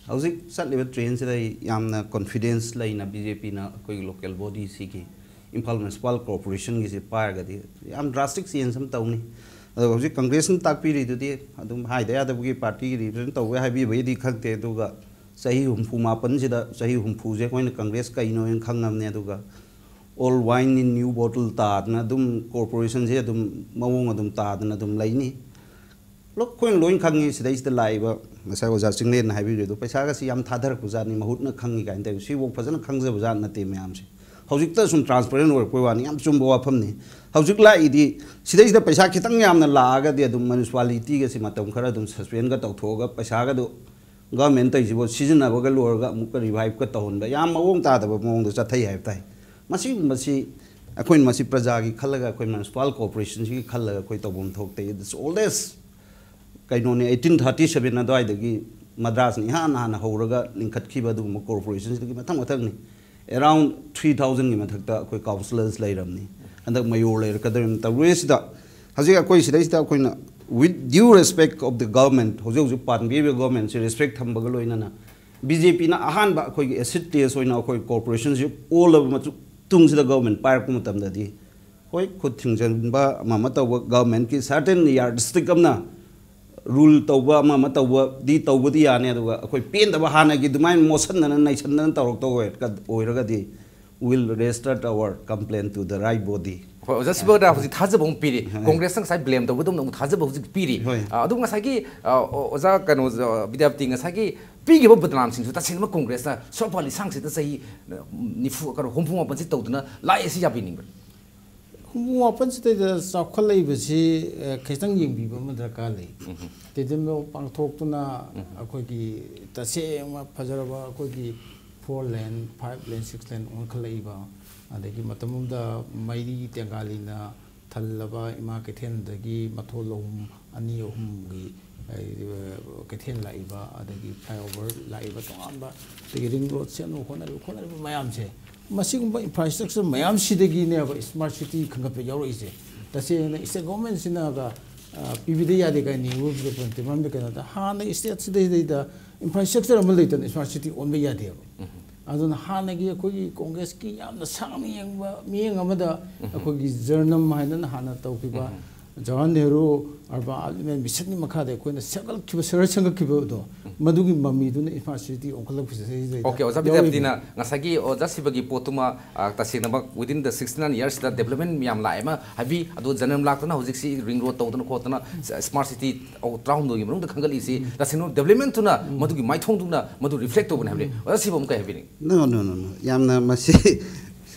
ꯍꯧꯖꯤꯛ ꯆꯠꯂꯤꯕ ꯇ꯭ꯔꯦꯟꯁꯤꯗ ꯑꯩ ꯌꯥꯝꯅ ꯀꯣꯟꯐꯤꯗꯦꯟꯁ ꯂꯩꯅ ꯕꯤ ꯖꯦ ꯄꯤꯅ ꯑꯩꯈꯣꯏꯒꯤ ꯂꯣꯀꯦꯜ ꯕꯣꯗꯤꯁꯤꯒꯤ, ꯏꯝꯐꯥꯜ ꯃ꯭ꯌꯨꯅꯤꯁꯤꯄꯥꯜ ꯀꯣꯔꯄꯣꯔꯦꯁꯟꯒꯤꯁꯤ ꯄꯥꯏꯔꯒꯗꯤ ꯌꯥꯝ ꯗ꯭ꯔꯥꯁꯇꯤꯛ ꯆꯦꯟꯖ ꯑꯃ ꯇꯧꯅꯤ꯫ ꯑꯗꯣ ꯍꯧꯖꯤꯛ ꯀꯣꯡꯒ꯭ꯔꯦꯁꯅ ꯇꯥꯛꯄꯤꯔꯤꯗꯨꯗꯤ ꯑꯗꯨꯝ ꯍꯥꯏꯗ ꯌꯥꯗꯕꯒꯤ ꯄꯥꯔꯇꯤꯒꯤ ꯔꯤꯄ꯭ꯔꯖꯦꯟ ꯇꯧꯕꯒꯤ ꯍꯥꯏꯕꯤꯕꯒꯤꯗꯤ ꯈꯪꯗꯦ, ꯑꯗꯨꯒ ꯆꯍꯤ ꯍꯨꯝꯐꯨ ꯃꯥꯄꯟꯁꯤꯗ, ꯆꯍꯤ ꯍꯨꯝꯐꯨꯁꯦ ꯑꯩꯈꯣꯏꯅ ꯀꯣꯡꯒ꯭ꯔꯦꯁ ꯀꯩꯅꯣ ꯍꯥꯏꯅ ꯈꯪꯉꯕꯅꯦ꯫ ꯑꯗꯨꯒ old wine in new bottle ꯇꯥꯗꯅ ꯑꯗꯨꯝ ꯀꯣꯔꯄꯣꯔꯦꯁꯟꯁꯦ ꯑꯗꯨꯝ ꯃꯑꯣꯡ ꯑꯗꯨꯝ ꯇꯥꯗꯅ ꯑꯗꯨꯝ ꯂꯩꯅꯤ꯫ ꯂꯣꯏ, ꯑꯩꯈꯣꯏꯅ ꯂꯣꯏ ꯈꯪꯉꯤ꯫ ꯁꯤꯗꯩꯁꯤꯗ ꯂꯥꯛꯏꯕ ꯉꯁꯥꯏ ꯑꯣꯖꯥ ꯆꯤꯡꯂꯦꯟꯅ ꯍꯥꯏꯕꯤꯔꯤꯗꯣ, ꯄꯩꯁꯥꯒꯁꯤ ꯌꯥꯝ ꯊꯥꯗꯔꯛꯄꯖꯥꯠꯅꯤ, ꯃꯍꯨꯠꯅ ꯈꯪꯉꯤ ꯀꯥꯏꯅ ꯇꯧꯋꯤ꯫ ꯁꯤꯐꯥꯎ ꯐꯖꯅ ꯈꯪꯖꯕ ꯖꯥꯠ ꯅꯠꯇꯦ ꯃꯌꯥꯝꯁꯦ꯫ ꯍꯧꯖꯤꯛꯇ ꯁꯨꯝ ꯇ꯭ꯔꯥꯟꯁꯄꯦꯔꯦꯟ ꯑꯣꯏꯔꯛꯄꯩ ꯋꯥꯅꯤ, ꯌꯥꯝ ꯆꯨꯝꯕ ꯋꯥꯐꯝꯅꯤ꯫ ꯍꯧꯖꯤꯛ ꯂꯥꯛꯏꯗꯤ ꯁꯤꯗꯩꯁꯤꯗ ꯄꯩꯁꯥ ꯈꯤꯇꯪ ꯌꯥꯝꯅ ꯂꯥꯛꯑꯒꯗꯤ ꯑꯗꯨꯝ ꯃ꯭ꯌꯨꯅꯤꯁꯤꯄꯥꯂꯤꯇꯤꯒꯁꯤ ꯃꯇꯝ ꯈꯔ ꯑꯗꯨꯝ ꯁꯁꯄꯦꯟꯒ ꯇꯧꯊꯣꯛꯑꯒ ꯄꯩꯁꯥꯒꯗꯨ ꯒꯚꯔꯟꯃꯦꯟ ꯇꯧꯔꯤꯁꯤꯕꯨ ꯁꯤꯖꯤꯟꯅꯕꯒ ꯂꯣꯏꯔꯒ ꯑꯃꯨꯛꯀ ꯔꯤꯚꯥꯏꯚꯀ ꯇꯧꯍꯟꯕ ꯌꯥꯝ ꯃꯑꯣꯡ ꯇꯥꯗꯕ ꯃꯑꯣꯡꯗ ꯆꯠꯊꯩ ꯍꯥꯏꯕ ꯇꯥꯏ꯫ ꯃꯁꯤꯒꯨꯝꯕꯁꯤ ꯑꯩꯈꯣꯏꯅ ꯃꯁꯤ ꯄ꯭ꯔꯖꯥꯒꯤ ꯈꯜꯂꯒ, ꯑꯩꯈꯣꯏ ꯃ꯭ꯌꯨꯅꯤꯁꯤꯄꯥꯜ ꯀꯣꯔꯄꯣꯔꯦꯁꯟꯁꯤꯒꯤ ꯈꯜꯂꯒ ꯑꯩꯈꯣꯏ ꯇꯧꯐꯝ ꯊꯣꯛꯇꯦ꯫ It's oldest ꯀꯩꯅꯣꯅꯤ, eighteen thirty seven ꯑꯗꯨꯋꯥꯏꯗꯒꯤ ꯃꯗ꯭ꯔꯥꯁꯅ ꯏꯍꯥꯟ ꯍꯥꯟꯅ ꯍꯧꯔꯒ ꯂꯤꯡꯈꯠꯈꯤꯕ ꯑꯗꯨꯒꯨꯝꯕ ꯀꯣꯔꯄꯣꯔꯦꯁꯟꯁꯤꯗꯒꯤ ꯃꯊꯪ ꯃꯊꯪꯅꯤ꯫ Around three thousandꯒꯤ ꯃꯊꯛꯇ ꯑꯩꯈꯣꯏ ꯀꯥꯎꯟꯁꯤꯂꯔꯁ ꯂꯩꯔꯝꯅꯤ꯫ ꯍꯟꯗꯛ ꯃꯌꯣꯔ ꯂꯩꯔꯛꯀꯗꯧꯔꯤꯕ ꯇꯧꯔꯤꯁꯤꯗ, ꯍꯧꯖꯤꯛ ꯑꯩꯈꯣꯏ ꯁꯤꯗꯩꯁꯤꯗ ꯑꯩꯈꯣꯏꯅ, with due respect of the government, ꯍꯧꯖꯤꯛ ꯍꯧꯖꯤꯛ ꯄꯥꯟꯕꯤꯔꯤꯕ ꯒꯣꯔꯃꯦꯟꯁꯤ ꯔꯦꯁꯄꯦꯛ ꯊꯝꯕꯒ ꯂꯣꯏꯅꯅ, ꯕꯤ ꯖꯦ ꯄꯤꯅ ꯑꯍꯥꯟꯕ ꯑꯩꯈꯣꯏꯒꯤ ꯑꯦꯁꯤꯠ ꯇꯦꯁ ꯑꯣꯏꯅ ꯑꯩꯈꯣꯏ ꯀꯣꯔꯄꯣꯔꯦꯁꯟꯁꯤ ꯑꯣꯜꯂꯕ ꯃꯇꯨꯡꯁꯤꯗ ꯒꯣꯔꯃꯦꯟ ꯄꯥꯏꯔꯛꯄ ꯃꯇꯝꯗꯗꯤ, ꯍꯣꯏ, ꯈꯨꯠ ꯊꯤꯡꯖꯤꯟꯕ ꯑꯃ ꯑꯃ ꯇꯧꯕ, ꯒꯣꯔꯃꯦꯟꯀꯤ ꯁꯔꯇꯦꯟ ꯌꯥꯔꯗ ꯁ꯭ꯇꯤꯛ ꯑꯃꯅ ꯔꯨꯜ ꯇꯧꯕ ꯑꯃ ꯑꯃ ꯇꯧꯕꯗꯤ ꯇꯧꯕꯗꯤ ꯌꯥꯅꯤ, ꯑꯗꯨꯒ ꯑꯩꯈꯣꯏ ꯄꯦꯟꯗꯕ ꯍꯥꯟꯅꯒꯤ ꯑꯗꯨꯃꯥꯏꯅ ꯃꯣꯠꯁꯟꯗꯅ ꯅꯩꯁꯟꯗꯅ ꯇꯧꯔꯛꯇꯧ ꯑꯣꯏꯔꯒꯗꯤ, will register our complaint to the right body. ꯍꯣꯏ, ꯑꯣꯖꯥ ꯁꯤꯕꯗ ꯍꯧꯖꯤꯛ ꯊꯥꯖꯕ ꯑꯃꯨꯛ ꯄꯤꯔꯤ꯫ ꯍꯣꯏ꯫ ꯀꯣꯡꯒ꯭ꯔꯦꯁꯅ ꯉꯁꯥꯏ ꯕ꯭ꯂꯦꯝ ꯇꯧꯕꯗꯧꯅ ꯑꯃꯨꯛ ꯊꯥꯖꯕ ꯍꯧꯖꯤꯛ ꯄꯤꯔꯤ꯫ ꯍꯣꯏ꯫ ꯑ, ꯑꯗꯨ ꯉꯁꯥꯏꯒꯤ, ꯑ, ꯑꯣ-, ꯑꯣꯖꯥ ꯀꯩꯅꯣ, ꯑ, ꯕꯤꯗ꯭ꯌꯥꯄꯇꯤ, ꯉꯁꯥꯏꯒꯤ ꯄꯤꯈꯤꯕ ꯕꯗꯅꯥꯝꯁꯤꯡꯁꯨ ꯇꯁꯦꯡꯅ ꯀꯣꯡꯒ꯭ꯔꯦꯁꯅ ꯁꯣꯔꯠꯐꯥꯜ ꯂꯤꯁꯥꯡꯁꯤꯗ ꯆꯍꯤ, ꯑ, ꯅꯤꯐꯨ, ꯀꯩꯅꯣ, ꯍꯨꯝꯐꯨ ꯃꯥꯄꯟꯁꯤ ꯇꯧꯗꯨꯅ ꯂꯥꯛꯑꯦ ꯁꯤ ꯌꯥꯕꯤꯅꯤꯡꯕ꯭ꯔꯥ? ꯍꯨꯝꯐꯨ ꯃꯥꯄꯟꯁꯤꯗꯩꯗ ꯆꯥꯎꯈꯠꯂꯛꯏꯕꯁꯤ, ꯑ, ꯈꯤꯇꯪ ꯌꯦꯡꯕꯤꯕ ꯑꯃ ꯗꯔꯀꯥꯔ ꯂꯩ꯫ ꯎꯝ꯫ ꯇꯦꯗꯤꯝꯂꯣ ꯄꯥꯡꯊꯣꯛꯇꯨꯅ ꯎꯝ꯫ ꯑꯩꯈꯣꯏꯒꯤ ꯇꯁꯦꯡꯕ ꯐꯖꯔꯕ ꯑꯩꯈꯣꯏꯒꯤ four lane, five lane, six lane ꯑꯣꯟꯈꯠꯂꯛꯏꯕ, ꯑꯗꯒꯤ ꯃꯇꯝ ꯑꯃꯗ ꯃꯩꯔꯤ ꯇꯦꯡꯒꯥꯂꯤꯅ ꯊꯜꯂꯕ ꯏꯃꯥ ꯀꯩꯊꯦꯜꯗꯒꯤ ꯃꯊꯣꯜ ꯑꯍꯨꯝ, ꯑꯅꯤ ꯑꯍꯨꯝꯒꯤ, ꯑ, ꯀꯩꯊꯦꯜ ꯂꯥꯛꯏꯕ, ꯑꯗꯒꯤ flyover ꯂꯥꯛꯏꯕ, ꯇꯣꯉꯥꯟꯕ, ꯑꯗꯒꯤ ring road ꯁꯦꯝꯅꯕ ꯍꯣꯠꯅꯔꯤꯕ, ꯈꯣꯠꯅꯔꯤꯕ ꯃꯌꯥꯝꯁꯦ, ꯃꯁꯤꯒꯨꯝꯕ infrastructure ꯃꯌꯥꯝꯁꯤꯗꯒꯤꯅꯦꯕ smart city ꯈꯟꯒꯠꯄ ꯌꯥꯎꯔꯛꯏꯁꯦ꯫ ꯇꯁꯦꯡꯅ state government ꯁꯤꯅꯒ, ꯑ, ꯄꯤꯕꯤꯗ ꯌꯥꯗꯦ ꯀꯥꯏꯅ ꯅꯤꯡꯉꯨꯕꯁꯨ ꯅꯠꯇꯦ꯫ ꯃꯔꯝꯗꯤ ꯀꯩꯅꯣꯗ ꯍꯥꯟꯅ state ꯁꯤꯗꯩꯗꯩꯗ infrastructure ꯑꯃ ꯂꯩꯇꯅ smart city ꯑꯣꯟꯕ ꯌꯥꯗꯦꯕ꯫ ꯎꯝ꯫ ꯑꯗꯨꯅ ꯍꯥꯟꯅꯒꯤ ꯑꯩꯈꯣꯏꯒꯤ ꯀꯣꯡꯒ꯭ꯔꯦꯁꯀꯤ ꯌꯥꯝꯅ ꯁꯥꯡꯅ ꯌꯦꯡꯕ ꯃꯤꯠꯌꯦꯡ ꯑꯃꯗ ꯎꯝ꯫ ꯑꯩꯈꯣꯏꯒꯤ ꯖꯔꯅꯝ ꯍꯥꯏꯗꯅ ꯍꯥꯟꯅ ꯇꯧꯈꯤꯕ ꯎꯝ꯫ ꯖꯋꯥꯍꯔꯂꯥꯜ ꯅꯦꯍꯔꯨ urban mission ꯒꯤ ꯃꯈꯥꯗ ꯑꯩꯈꯣꯏꯅ ꯁꯦꯝꯒꯠꯈꯤꯕ, ꯁꯦꯝꯒꯠꯈꯤꯕꯗꯣ, ꯎꯝ꯫ ꯃꯗꯨꯒꯤ ꯃꯃꯤꯗꯨꯅ smart city ꯑꯣꯟꯈꯠꯂꯛꯄꯁꯤꯗꯩꯗ OK, ꯑꯣꯖꯥ ꯌꯥꯎꯔꯤꯕꯅꯤ꯫ ꯕꯤꯗ꯭ꯌꯥꯄꯇꯤꯅ ꯉꯁꯥꯏꯒꯤ ꯑꯣꯖꯥ ꯁꯤꯕꯒꯤ ꯄꯣꯠꯇꯨꯃ, ꯑ, ꯇꯁꯦꯡꯅꯃꯛ within the sixty nine years ꯁꯤꯗ development ꯃꯌꯥꯝ ꯂꯥꯛꯑꯦ ꯑꯃ ꯍꯥꯏꯕꯤ, ꯑꯗꯣ ꯖꯔꯅꯝ ꯂꯥꯛꯇꯅ ꯍꯧꯖꯤꯛꯁꯤ ring road ꯇꯧꯗꯅ ꯈꯣꯠꯇꯅ, ꯁ-, smart city ꯇꯔꯥꯍꯨꯝꯗꯣꯏꯒꯤ ꯃꯅꯨꯡꯗ ꯈꯟꯒꯠꯂꯤꯁꯤ, ꯎꯝ꯫ ꯇꯁꯦꯡꯅ development ꯇꯨꯅ ꯎꯝ꯫ ꯃꯗꯨꯒꯤ ꯃꯥꯏꯊꯣꯡꯗꯨꯅ ꯃꯗꯨ reflect ꯇꯧꯕꯅꯦ ꯍꯥꯏꯕꯅꯤ꯫ ꯎꯝ꯫ ꯑꯣꯖꯥ ꯁꯤꯕ ꯑꯃꯨꯛ ꯀꯩ ꯍꯥꯏꯕꯤꯅꯤꯡꯉꯤ? No, no, no, no. ꯌꯥꯝꯅ ꯃꯁꯤ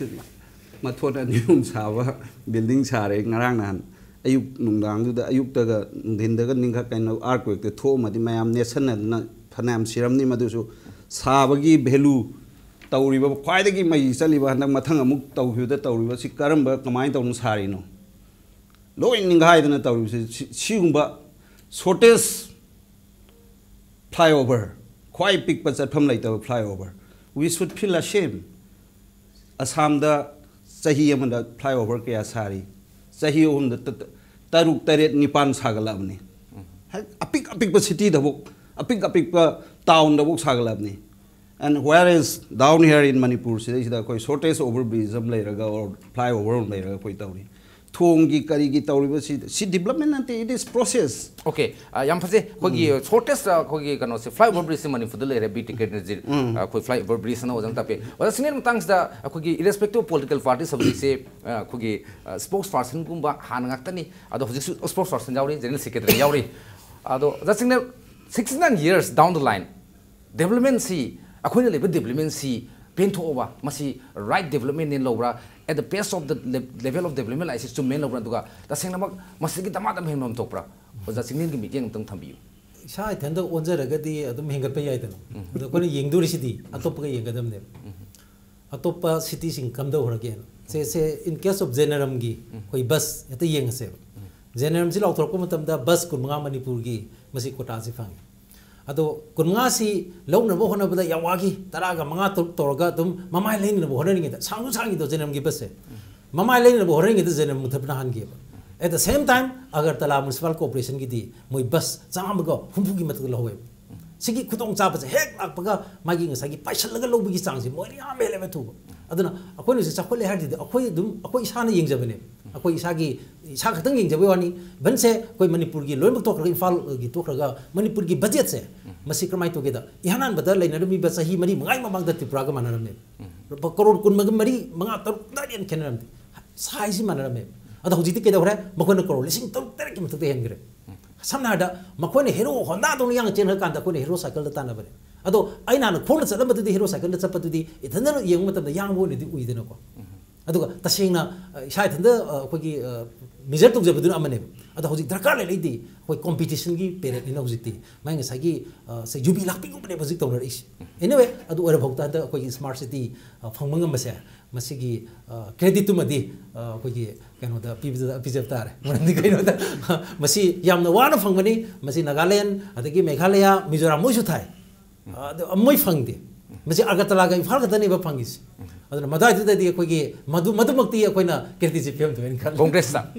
ꯃꯊꯣꯟ ꯑꯅꯤ ꯑꯍꯨꯝ ꯁꯥꯕ building ꯁꯥꯔꯦ ꯉꯔꯥꯡ ꯅꯍꯥꯟ꯫ ꯑꯌꯨꯛ ꯅꯨꯡꯗꯥꯡꯗꯨꯗ, ꯑꯌꯨꯛꯇꯒ ꯅꯨꯡꯊꯤꯟꯗꯒ ꯅꯤꯡꯈꯠ ꯀꯩꯅꯣ earthquake ꯇ ꯊꯣꯛꯑꯝꯃꯗꯤ ꯃꯌꯥꯝ ꯅꯦꯠꯁꯟꯅꯗꯅ ꯐꯅꯌꯥꯝ ꯁꯤꯔꯝꯅꯤ꯫ ꯃꯗꯨꯁꯨ ꯁꯥꯕꯒꯤ ꯚꯦꯂꯨ, ꯇꯧꯔꯤꯕ ꯈ꯭ꯋꯥꯏꯗꯒꯤ ꯃꯩ ꯆꯠꯂꯤꯕ, ꯍꯟꯗꯛ ꯃꯊꯪ ꯑꯃꯨꯛ ꯇꯧꯈꯤꯕꯗ ꯇꯧꯔꯤꯕ ꯁꯤ ꯀꯔꯝꯕ, ꯀꯃꯥꯏꯅ ꯇꯧꯅ ꯁꯥꯔꯤꯅꯣ? ꯂꯣꯏ ꯅꯤꯡꯈꯥꯏꯗꯅ ꯇꯧꯔꯤꯕꯁꯤ꯫ ꯁꯤ- ꯁꯤꯒꯨꯝꯕ ꯁꯣꯔꯇꯦꯖ ꯐ꯭ꯂꯥꯏꯑꯣꯚꯔ, ꯈ꯭ꯋꯥꯏ ꯄꯤꯛꯄ ꯆꯠꯐꯝ ꯂꯩꯇꯕ flyover, we should feel ashamed꯫ ꯑꯁꯥꯝꯗ ꯆꯍꯤ ꯑꯃꯗ ꯐ꯭ꯂꯥꯏꯑꯣꯚꯔ ꯀꯌꯥ ꯁꯥꯔꯤ? ꯆꯍꯤ ꯑꯍꯨꯝꯗ ꯇ- ꯇ- ꯇꯔꯨꯛ, ꯇꯔꯦꯠ, ꯅꯤꯄꯥꯟ ꯁꯥꯒꯠꯂꯛꯑꯕꯅꯤ꯫ ꯍꯦꯛ ꯑꯄꯤꯛ ꯑꯄꯤꯛꯄ ꯁꯤꯇꯤꯗꯐꯥꯎ, ꯑꯄꯤꯛ ꯑꯄꯤꯛꯄ ꯇꯥꯎꯟꯗꯐꯥꯎ ꯁꯥꯒꯠꯂꯛꯑꯕꯅꯤ꯫ And whereas down here in Manipur ꯁꯤꯗꯩꯁꯤꯗ ꯑꯩꯈꯣꯏ ꯁꯣꯔꯇꯦꯖ ꯑꯣꯚꯔ ꯕ꯭ꯔꯤꯖ ꯑꯃ ꯂꯩꯔꯒ, or flyover ꯑꯃ ꯂꯩꯔꯒ ꯑꯩꯈꯣꯏ ꯇꯧꯔꯤ꯫ ꯊꯣꯡꯒꯤ ꯀꯔꯤꯒꯤ ꯇꯧꯔꯤꯕꯁꯤ, ꯁꯤ ꯗꯤꯕꯂꯞꯃꯦꯟ ꯅꯠꯇꯦ, it is process꯫ ꯑꯣꯀꯦ꯫ ꯌꯥꯝ ꯐꯖꯩ꯫ ꯑꯩꯈꯣꯏꯒꯤ ꯁꯣꯔꯇꯦꯖ, ꯑꯩꯈꯣꯏꯒꯤ ꯀꯩꯅꯣꯁꯦ, ꯐ꯭ꯂꯥꯏꯑꯣꯚꯔ ꯕ꯭ꯔꯤꯖꯁꯦ ꯃꯅꯤꯄꯨꯔꯗ ꯂꯩꯔꯦ, ꯕꯤ ꯇꯤꯀꯦꯠꯅ ꯖꯤ- ꯑꯩꯈꯣꯏ ꯐ꯭ꯂꯥꯏꯑꯣꯚꯔ ꯕ꯭ꯔꯤꯖ ꯑꯅ ꯑꯣꯖꯥꯅ ꯇꯥꯛꯄꯤ꯫ ꯑꯣꯖꯥ ꯁꯤꯛꯅꯦꯜ ꯃꯇꯥꯡꯁꯤꯗ ꯑꯩꯈꯣꯏꯒꯤ irrespective of political parties ꯍꯧꯖꯤꯛꯁꯦ ꯑꯩꯈꯣꯏꯒꯤ ꯁ꯭ꯄꯣꯛꯁ ꯄꯥꯔꯁꯟꯒꯨꯝꯕ ꯍꯥꯟꯅ ꯉꯥꯛꯇꯅꯤ꯫ ꯑꯗꯣ ꯍꯧꯖꯤꯛꯁꯨ ꯁ꯭ꯄꯣꯛꯁ ꯄꯥꯔꯁꯟ ꯌꯥꯎꯔꯤ, ꯖꯦꯅꯔꯦꯜ ꯁꯦꯀ꯭ꯔꯦꯇꯔꯤ ꯌꯥꯎꯔꯤ꯫ ꯑꯗꯣ ꯑꯣꯖꯥ signal, sixty nine years down the line, ꯗꯦꯕꯂꯞꯃꯦꯟꯁꯤ, ꯑꯩꯈꯣꯏꯅ ꯂꯩꯕ ꯗꯦꯕꯂꯞꯃꯦꯟꯁꯤ ꯄꯦꯟꯊꯣꯛꯑꯕ, ꯃꯁꯤ ꯔꯥꯏꯠ ꯗꯦꯕꯂꯞꯃꯦꯟꯅꯦꯅ ꯂꯧꯕ꯭ꯔꯥ, at the pace of the level of development ꯍꯥꯏꯁꯤ ꯆꯨꯝꯃꯦꯅ ꯂꯧꯕ꯭ꯔꯥ? ꯑꯗꯨꯒ ꯇꯁꯦꯡꯅꯃꯛ ꯃꯁꯤꯗꯒꯤ ꯗꯃꯥꯗꯝ ꯍꯦꯟꯕ ꯑꯃ ꯊꯣꯛꯄ꯭ꯔꯥ? ꯑꯣꯖꯥ ꯁꯤꯛꯅꯦꯜꯒꯤ ꯃꯤꯠꯌꯦꯡ ꯑꯝꯇꯪ ꯊꯝꯕꯤꯌꯨ꯫ ꯏꯁꯥ ꯏꯊꯟꯇ ꯑꯣꯟꯖꯔꯒꯗꯤ ꯑꯗꯨꯝ ꯍꯦꯟꯒꯠꯄ ꯌꯥꯏꯗꯅ꯫ ꯑꯗꯣ ꯑꯩꯈꯣꯏꯅ ꯌꯦꯡꯗꯣꯔꯤꯁꯤꯗꯤ ꯑꯇꯣꯞꯄꯒ ꯌꯦꯡꯒꯗꯕꯅꯦꯕ꯫ ꯑꯇꯣꯞꯄ ꯁꯤꯇꯤꯁꯤꯡ ꯀꯝꯗꯧꯈ꯭ꯔꯒꯦꯅ꯫ ꯁꯦ ꯁꯦ in case of ꯖꯦꯅꯔꯝꯒꯤ ꯑꯩꯈꯣꯏ ꯕꯁ ꯍꯦꯛꯇ ꯌꯦꯡꯉꯁꯦꯕ꯫ ꯖꯦꯅꯔꯝꯁꯤ ꯂꯥꯎꯊꯣꯔꯛꯄ ꯃꯇꯝꯗ ꯕꯁ ꯀꯨꯟꯃꯉꯥ ꯃꯅꯤꯄꯨꯔꯒꯤ ꯃꯁꯤ ꯀꯣꯇꯥꯁꯤ ꯐꯪꯉꯤ꯫ ꯑꯗꯣ ꯀꯨꯟꯃꯉꯥꯁꯤ ꯂꯧꯅꯕ ꯍꯣꯠꯅꯕꯗ ꯌꯥꯝ ꯋꯥꯈꯤ꯫ ꯇꯔꯥꯒ ꯃꯉꯥ ꯇꯔꯨꯛ ꯇꯧꯔꯒ ꯑꯗꯨꯝ ꯃꯃꯥꯏ ꯂꯩꯅꯅꯕ ꯍꯣꯠꯅꯔꯤꯉꯩꯗ, ꯁꯥꯡꯁꯨ ꯁꯥꯡꯉꯤꯗꯣ ꯖꯦꯅꯔꯝꯒꯤ ꯕꯁꯁꯦ꯫ ꯃꯃꯥꯏ ꯂꯩꯅꯅꯕ ꯍꯣꯠꯅꯔꯤꯉꯩꯗ ꯖꯦꯅꯔꯝ ꯃꯨꯊꯠꯄꯅ ꯍꯥꯟꯈꯤꯑꯕ꯫ At the same time, Agartala municipal ꯀꯣꯔꯄꯣꯔꯦꯁꯟꯒꯤꯗꯤ ꯃꯣꯏ ꯕꯁ ꯆꯥꯝꯃꯒ ꯍꯨꯝꯐꯨꯒꯤ ꯃꯊꯛꯇ ꯂꯧꯍꯧꯋꯦꯕ꯫ ꯁꯤꯒꯤ ꯈꯨꯗꯣꯡꯆꯥꯕꯁꯦ ꯍꯦꯛ ꯂꯥꯛꯄꯒ ꯃꯥꯒꯤ ꯉꯁꯥꯏꯒꯤ ꯄꯥꯏꯁꯜꯂꯒ ꯂꯧꯕꯒꯤ ꯆꯥꯡꯁꯦ ꯃꯣꯏꯅ ꯌꯥꯝ ꯍꯦꯜꯂꯦꯕ ꯊꯨꯕ꯫ ꯑꯗꯨꯅ ꯑꯩꯈꯣꯏꯅ ꯍꯧꯖꯤꯛ ꯆꯥꯎꯈꯠꯂꯦ ꯍꯥꯏꯔꯗꯤ ꯑꯩꯈꯣꯏ ꯑꯗꯨꯝ, ꯑꯩꯈꯣꯏ ꯏꯁꯥꯅ ꯌꯦꯡꯖꯕꯅꯦ꯫ ꯑꯩꯈꯣꯏ ꯏꯁꯥꯒꯤ, ꯏꯁꯥ ꯈꯛꯇꯪ ꯌꯦꯡꯖꯕꯩ ꯋꯥꯅꯤ꯫ ꯏꯚꯟꯁꯦ ꯑꯩꯈꯣꯏ ꯃꯅꯤꯄꯨꯔꯒꯤ ꯂꯣꯏꯅꯃꯛ ꯇꯣꯛꯈ꯭ꯔꯒ, ꯏꯝꯐꯥꯜꯒꯤ ꯇꯣꯛꯈ꯭ꯔꯒ, ꯃꯅꯤꯄꯨꯔꯒꯤ ꯕꯖꯦꯠꯁꯦ ꯃꯁꯤ ꯀꯔꯝꯍꯥꯏꯅ ꯇꯧꯒꯦꯗ, ꯏꯍꯥꯟ ꯍꯥꯟꯕꯗ ꯂꯩꯅꯔꯝꯃꯤꯕ ꯆꯍꯤ ꯃꯔꯤ ꯃꯉꯥꯒꯤ ꯃꯃꯥꯡꯗ ꯇ꯭ꯔꯤꯄꯨꯔꯥꯒ ꯃꯥꯟꯅꯔꯝꯃꯦ꯫ ꯂꯨꯄꯥ ꯀꯔꯣꯔ ꯀꯨꯟ ꯃꯔꯤ, ꯃꯉꯥ, ꯇꯔꯨꯛ, ꯇꯔꯦꯠ ꯈꯦꯠꯅꯔꯝꯗꯦ꯫ ꯁꯥꯏꯖꯁꯤ ꯃꯥꯟꯅꯔꯝꯃꯦ꯫ ꯑꯗꯣ ꯍꯧꯖꯤꯛꯇꯤ ꯀꯩꯗꯧꯈ꯭ꯔꯦ? ꯃꯈꯣꯏꯅ ꯀꯔꯣꯔ ꯂꯤꯁꯤꯡ ꯇꯔꯨꯛ, ꯇꯔꯦꯠꯀꯤ ꯃꯊꯛꯇ ꯍꯦꯟꯈ꯭ꯔꯦ꯫ ꯁꯝꯅ ꯍꯥꯏꯔꯕꯗ, ꯃꯈꯣꯏꯅ ꯍꯦꯔꯣ ꯍꯣꯟꯗꯥꯗꯧꯅ ꯌꯥꯡꯅ ꯆꯦꯟꯈ꯭ꯔ ꯀꯥꯟꯗ ꯑꯩꯈꯣꯏꯅ ꯍꯦꯔꯣ ꯁꯥꯏꯀꯜꯗ ꯇꯥꯟꯅꯕꯅꯦ꯫ ꯑꯗꯣ ꯑꯩꯅ ꯍꯥꯟꯅ ꯈꯣꯡꯅ ꯆꯠꯂꯝꯕꯗꯨꯗꯤ, ꯍꯦꯔꯣ ꯁꯥꯏꯀꯜꯗ ꯆꯠꯄꯗꯨꯗꯤ ꯏꯊꯟꯗꯅ ꯌꯦꯡꯕ ꯃꯇꯝꯗ ꯌꯥꯡꯕ ꯑꯣꯏꯅꯗꯤ ꯎꯏꯗꯅꯀꯣ꯫ ꯑꯗꯨꯒ ꯇꯁꯦꯡꯅ, ꯑ, ꯏꯁꯥ ꯏꯊꯟꯇ, ꯑ, ꯑꯩꯈꯣꯏꯒꯤ, ꯑ, ꯃꯦꯖꯔ ꯇꯧꯖꯕꯗꯨꯅ ꯑꯃꯅꯦꯕ꯫ ꯑꯗꯣ ꯍꯧꯖꯤꯛ ꯗꯔꯀꯥꯔ ꯂꯩꯔꯛꯏꯗꯤ ꯑꯩꯈꯣꯏ ꯀꯣꯝꯄꯤꯇꯤꯁꯟꯒꯤ ꯄꯦꯔꯦꯠꯅꯤꯅ ꯍꯧꯖꯤꯛꯇꯤ꯫ ꯃꯥꯏ ꯉꯁꯥꯏꯒꯤ, ꯑ, ꯁꯦ ꯌꯨꯕꯤ ꯂꯥꯛꯄꯤꯒꯨꯝꯕꯅꯦꯕ ꯍꯧꯖꯤꯛ ꯇꯧꯅꯔꯛꯏꯁꯦ꯫ ꯑꯦꯅꯤꯋꯦ, ꯑꯗꯨ ꯑꯣꯏꯔꯐꯥꯎꯗ ꯍꯟꯗꯛ ꯑꯩꯈꯣꯏꯒꯤ ꯁ꯭ꯃꯥꯔꯠ ꯁꯤꯇꯤ, ꯑ, ꯐꯪꯕ ꯉꯝꯕꯁꯦ, ꯃꯁꯤꯒꯤ, ꯑ, ꯀ꯭ꯔꯦꯗꯤꯠꯇꯨꯃꯗꯤ, ꯑ, ꯑꯩꯈꯣꯏꯒꯤ ꯀꯩꯅꯣꯗ ꯄꯤꯕꯗ, ꯄꯤꯖꯕ ꯇꯥꯔꯦ꯫ ꯃꯔꯝꯗꯤ ꯀꯩꯅꯣꯗ, ꯃꯁꯤ ꯌꯥꯝꯅ ꯋꯥꯅ ꯐꯪꯕꯅꯤ꯫ ꯃꯁꯤ ꯅꯥꯒꯥꯂꯦꯟ, ꯑꯗꯒꯤ ꯃꯦꯘꯥꯂꯌꯥ, ꯃꯤꯖꯣꯔꯥꯝ ꯃꯣꯏꯁꯨ ꯊꯥꯏ꯫ ꯑꯗꯨ ꯃꯣꯏ ꯐꯪꯗꯦ꯫ ꯃꯁꯤ ꯑꯒꯔꯇꯂꯥꯒ ꯏꯝꯐꯥꯜ ꯈꯛꯇꯅꯦꯕ ꯐꯪꯉꯤꯁꯦ꯫ ꯑꯗꯨꯅ ꯃꯗꯥꯏꯗꯨꯗꯗꯤ ꯑꯩꯈꯣꯏꯒꯤ ꯃꯗꯨ-, ꯃꯗꯨꯃꯛꯇꯤ ꯑꯩꯈꯣꯏꯅ ꯀ꯭ꯔꯦꯗꯤꯠꯁꯦ ꯄꯤꯔꯝꯗꯣꯏꯅ ꯈꯜꯂꯤ꯫ ꯀꯣꯡꯒ꯭ꯔꯦꯁꯇ꯫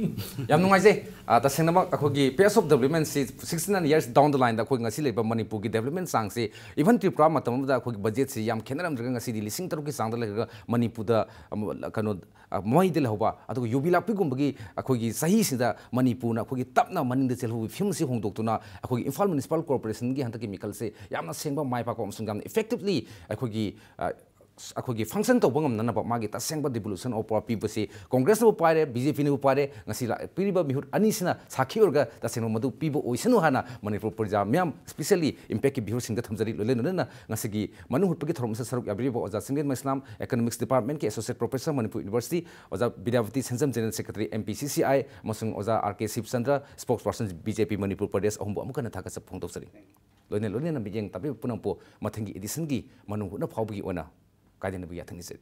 ꯌꯥꯝ ꯅꯨꯡꯉꯥꯏꯖꯩ꯫ ꯑ, ꯇꯁꯦꯡꯅꯃꯛ ꯑꯩꯈꯣꯏꯒꯤ pace of development ꯁꯤ sixty nine years down the line ꯗ ꯑꯩꯈꯣꯏ ꯉꯁꯤ ꯂꯩꯔꯤꯕ ꯃꯅꯤꯄꯨꯔꯒꯤ development ꯆꯥꯡꯁꯤ even ꯇ꯭ꯔꯤꯄꯨꯔꯥ ꯃꯇꯝ ꯑꯃꯗ ꯑꯩꯈꯣꯏꯒꯤ ꯕꯖꯦꯠꯁꯤ ꯌꯥꯝ ꯈꯦꯠꯅꯔꯝꯗ꯭ꯔꯒ ꯉꯁꯤꯗꯤ ꯂꯤꯁꯤꯡ ꯇꯔꯨꯛꯀꯤ ꯆꯥꯡꯗ ꯂꯩꯔꯒ ꯃꯅꯤꯄꯨꯔꯗ ꯑꯃ, ꯀꯩꯅꯣ, ꯑ, ꯃꯩꯗ ꯂꯩꯍꯧꯕ, ꯑꯗꯨꯒ ꯌꯨꯕꯤ ꯂꯥꯛꯄꯤꯒꯨꯝꯕꯒꯤ ꯑꯩꯈꯣꯏꯒꯤ ꯆꯍꯤꯁꯤꯗ ꯃꯅꯤꯄꯨꯔꯅ ꯑꯩꯈꯣꯏꯒꯤ ꯇꯞꯅ ꯃꯅꯤꯡꯗ ꯆꯦꯜꯍꯧꯕꯒꯤ ꯐꯤꯕꯝꯁꯤ ꯍꯣꯡꯗꯣꯛꯇꯨꯅ ꯑꯩꯈꯣꯏꯒꯤ ꯏꯝꯐꯥꯜ ꯃ꯭ꯌꯨꯅꯤꯁꯤꯄꯥꯜ ꯀꯣꯔꯄꯣꯔꯦꯁꯟꯒꯤ ꯍꯟꯗꯛꯀꯤ ꯃꯤꯈꯜꯁꯦ ꯌꯥꯝꯅ ꯁꯦꯡꯕ, ꯃꯥꯏ ꯄꯥꯛꯄ ꯑꯃꯁꯨꯡ ꯌꯥꯝꯅ effectively ꯑꯩꯈꯣꯏꯒꯤ, ꯑ, ꯑꯩꯈꯣꯏꯒꯤ function ꯇꯧꯕ ꯉꯝꯅꯅꯕ ꯃꯥꯒꯤ ꯇꯁꯦꯡꯕ devolution of power ꯄꯤꯕꯁꯤ ꯀꯣꯡꯒ꯭ꯔꯦꯁꯅꯕꯨ ꯄꯥꯏꯔꯦ, ꯕꯤ ꯖꯦ ꯄꯤꯅꯕꯨ ꯄꯥꯏꯔꯦ, ꯉꯁꯤ ꯂꯥꯛꯄꯤꯔꯤꯕ ꯃꯤꯍꯨꯠ ꯑꯅꯤꯁꯤꯅ ꯁꯥꯈꯤ ꯑꯣꯏꯔꯒ ꯇꯁꯦꯡꯕ ꯃꯗꯨ ꯄꯤꯕ ꯑꯣꯏꯁꯅꯨ ꯍꯥꯏꯅ ꯃꯅꯤꯄꯨꯔ ꯄ꯭ꯔꯖꯥ ꯃꯤꯌꯥꯝ, specially Impact ꯀꯤ viewer ꯁꯤꯡꯗ ꯊꯝꯖꯔꯤ꯫ ꯂꯣꯏꯅ ꯂꯣꯏꯅꯅ ꯉꯁꯤꯒꯤ ꯃꯅꯨꯡ ꯍꯨꯠꯄꯒꯤ ꯊꯧꯔꯝ ꯑꯁꯤꯗ ꯁꯔꯨꯛ ꯌꯥꯕꯤꯔꯤꯕ ꯑꯣꯖꯥ ꯆꯤꯡꯂꯦꯟꯕ ꯏꯁꯂꯥꯝ, Economics Department ꯀꯤ Associate Professor, ꯃꯅꯤꯄꯨꯔ University, ꯑꯣꯖꯥ ꯕꯤꯗ꯭ꯌꯥꯄꯇꯤ ꯁꯦꯟꯖꯝ, General Secretary, M P C C I, ꯑꯃꯁꯨꯡ ꯑꯣꯖꯥ ꯑꯥꯔ ꯀꯦ ꯁꯤꯕꯆꯟꯗ꯭ꯔ, Spokesperson, ꯕꯤ ꯖꯦ ꯄꯤ ꯃꯅꯤꯄꯨꯔ ꯄ꯭ꯔꯗꯦꯁ, ꯑꯍꯨꯝꯕꯨ ꯑꯃꯨꯛ ꯍꯟꯅ ꯊꯥꯒꯠꯆꯕ ꯐꯣꯡꯗꯣꯛꯆꯔꯤ꯫ ꯂꯣꯏꯅ ꯂꯣꯏꯅꯅ ꯃꯤꯠꯌꯦꯡ ꯇꯥꯕꯤꯕ ꯄꯨꯝꯅꯃꯛꯄꯨ ꯃꯊꯪꯒꯤ edition ꯒꯤ ꯃꯅꯨꯡ ꯍꯨꯠꯅ ꯐꯥꯎꯕꯒꯤ ꯑꯣꯏꯅ ꯀꯥꯏꯗꯅꯕ ꯌꯥꯊꯪ ꯅꯤꯖꯔꯤ꯫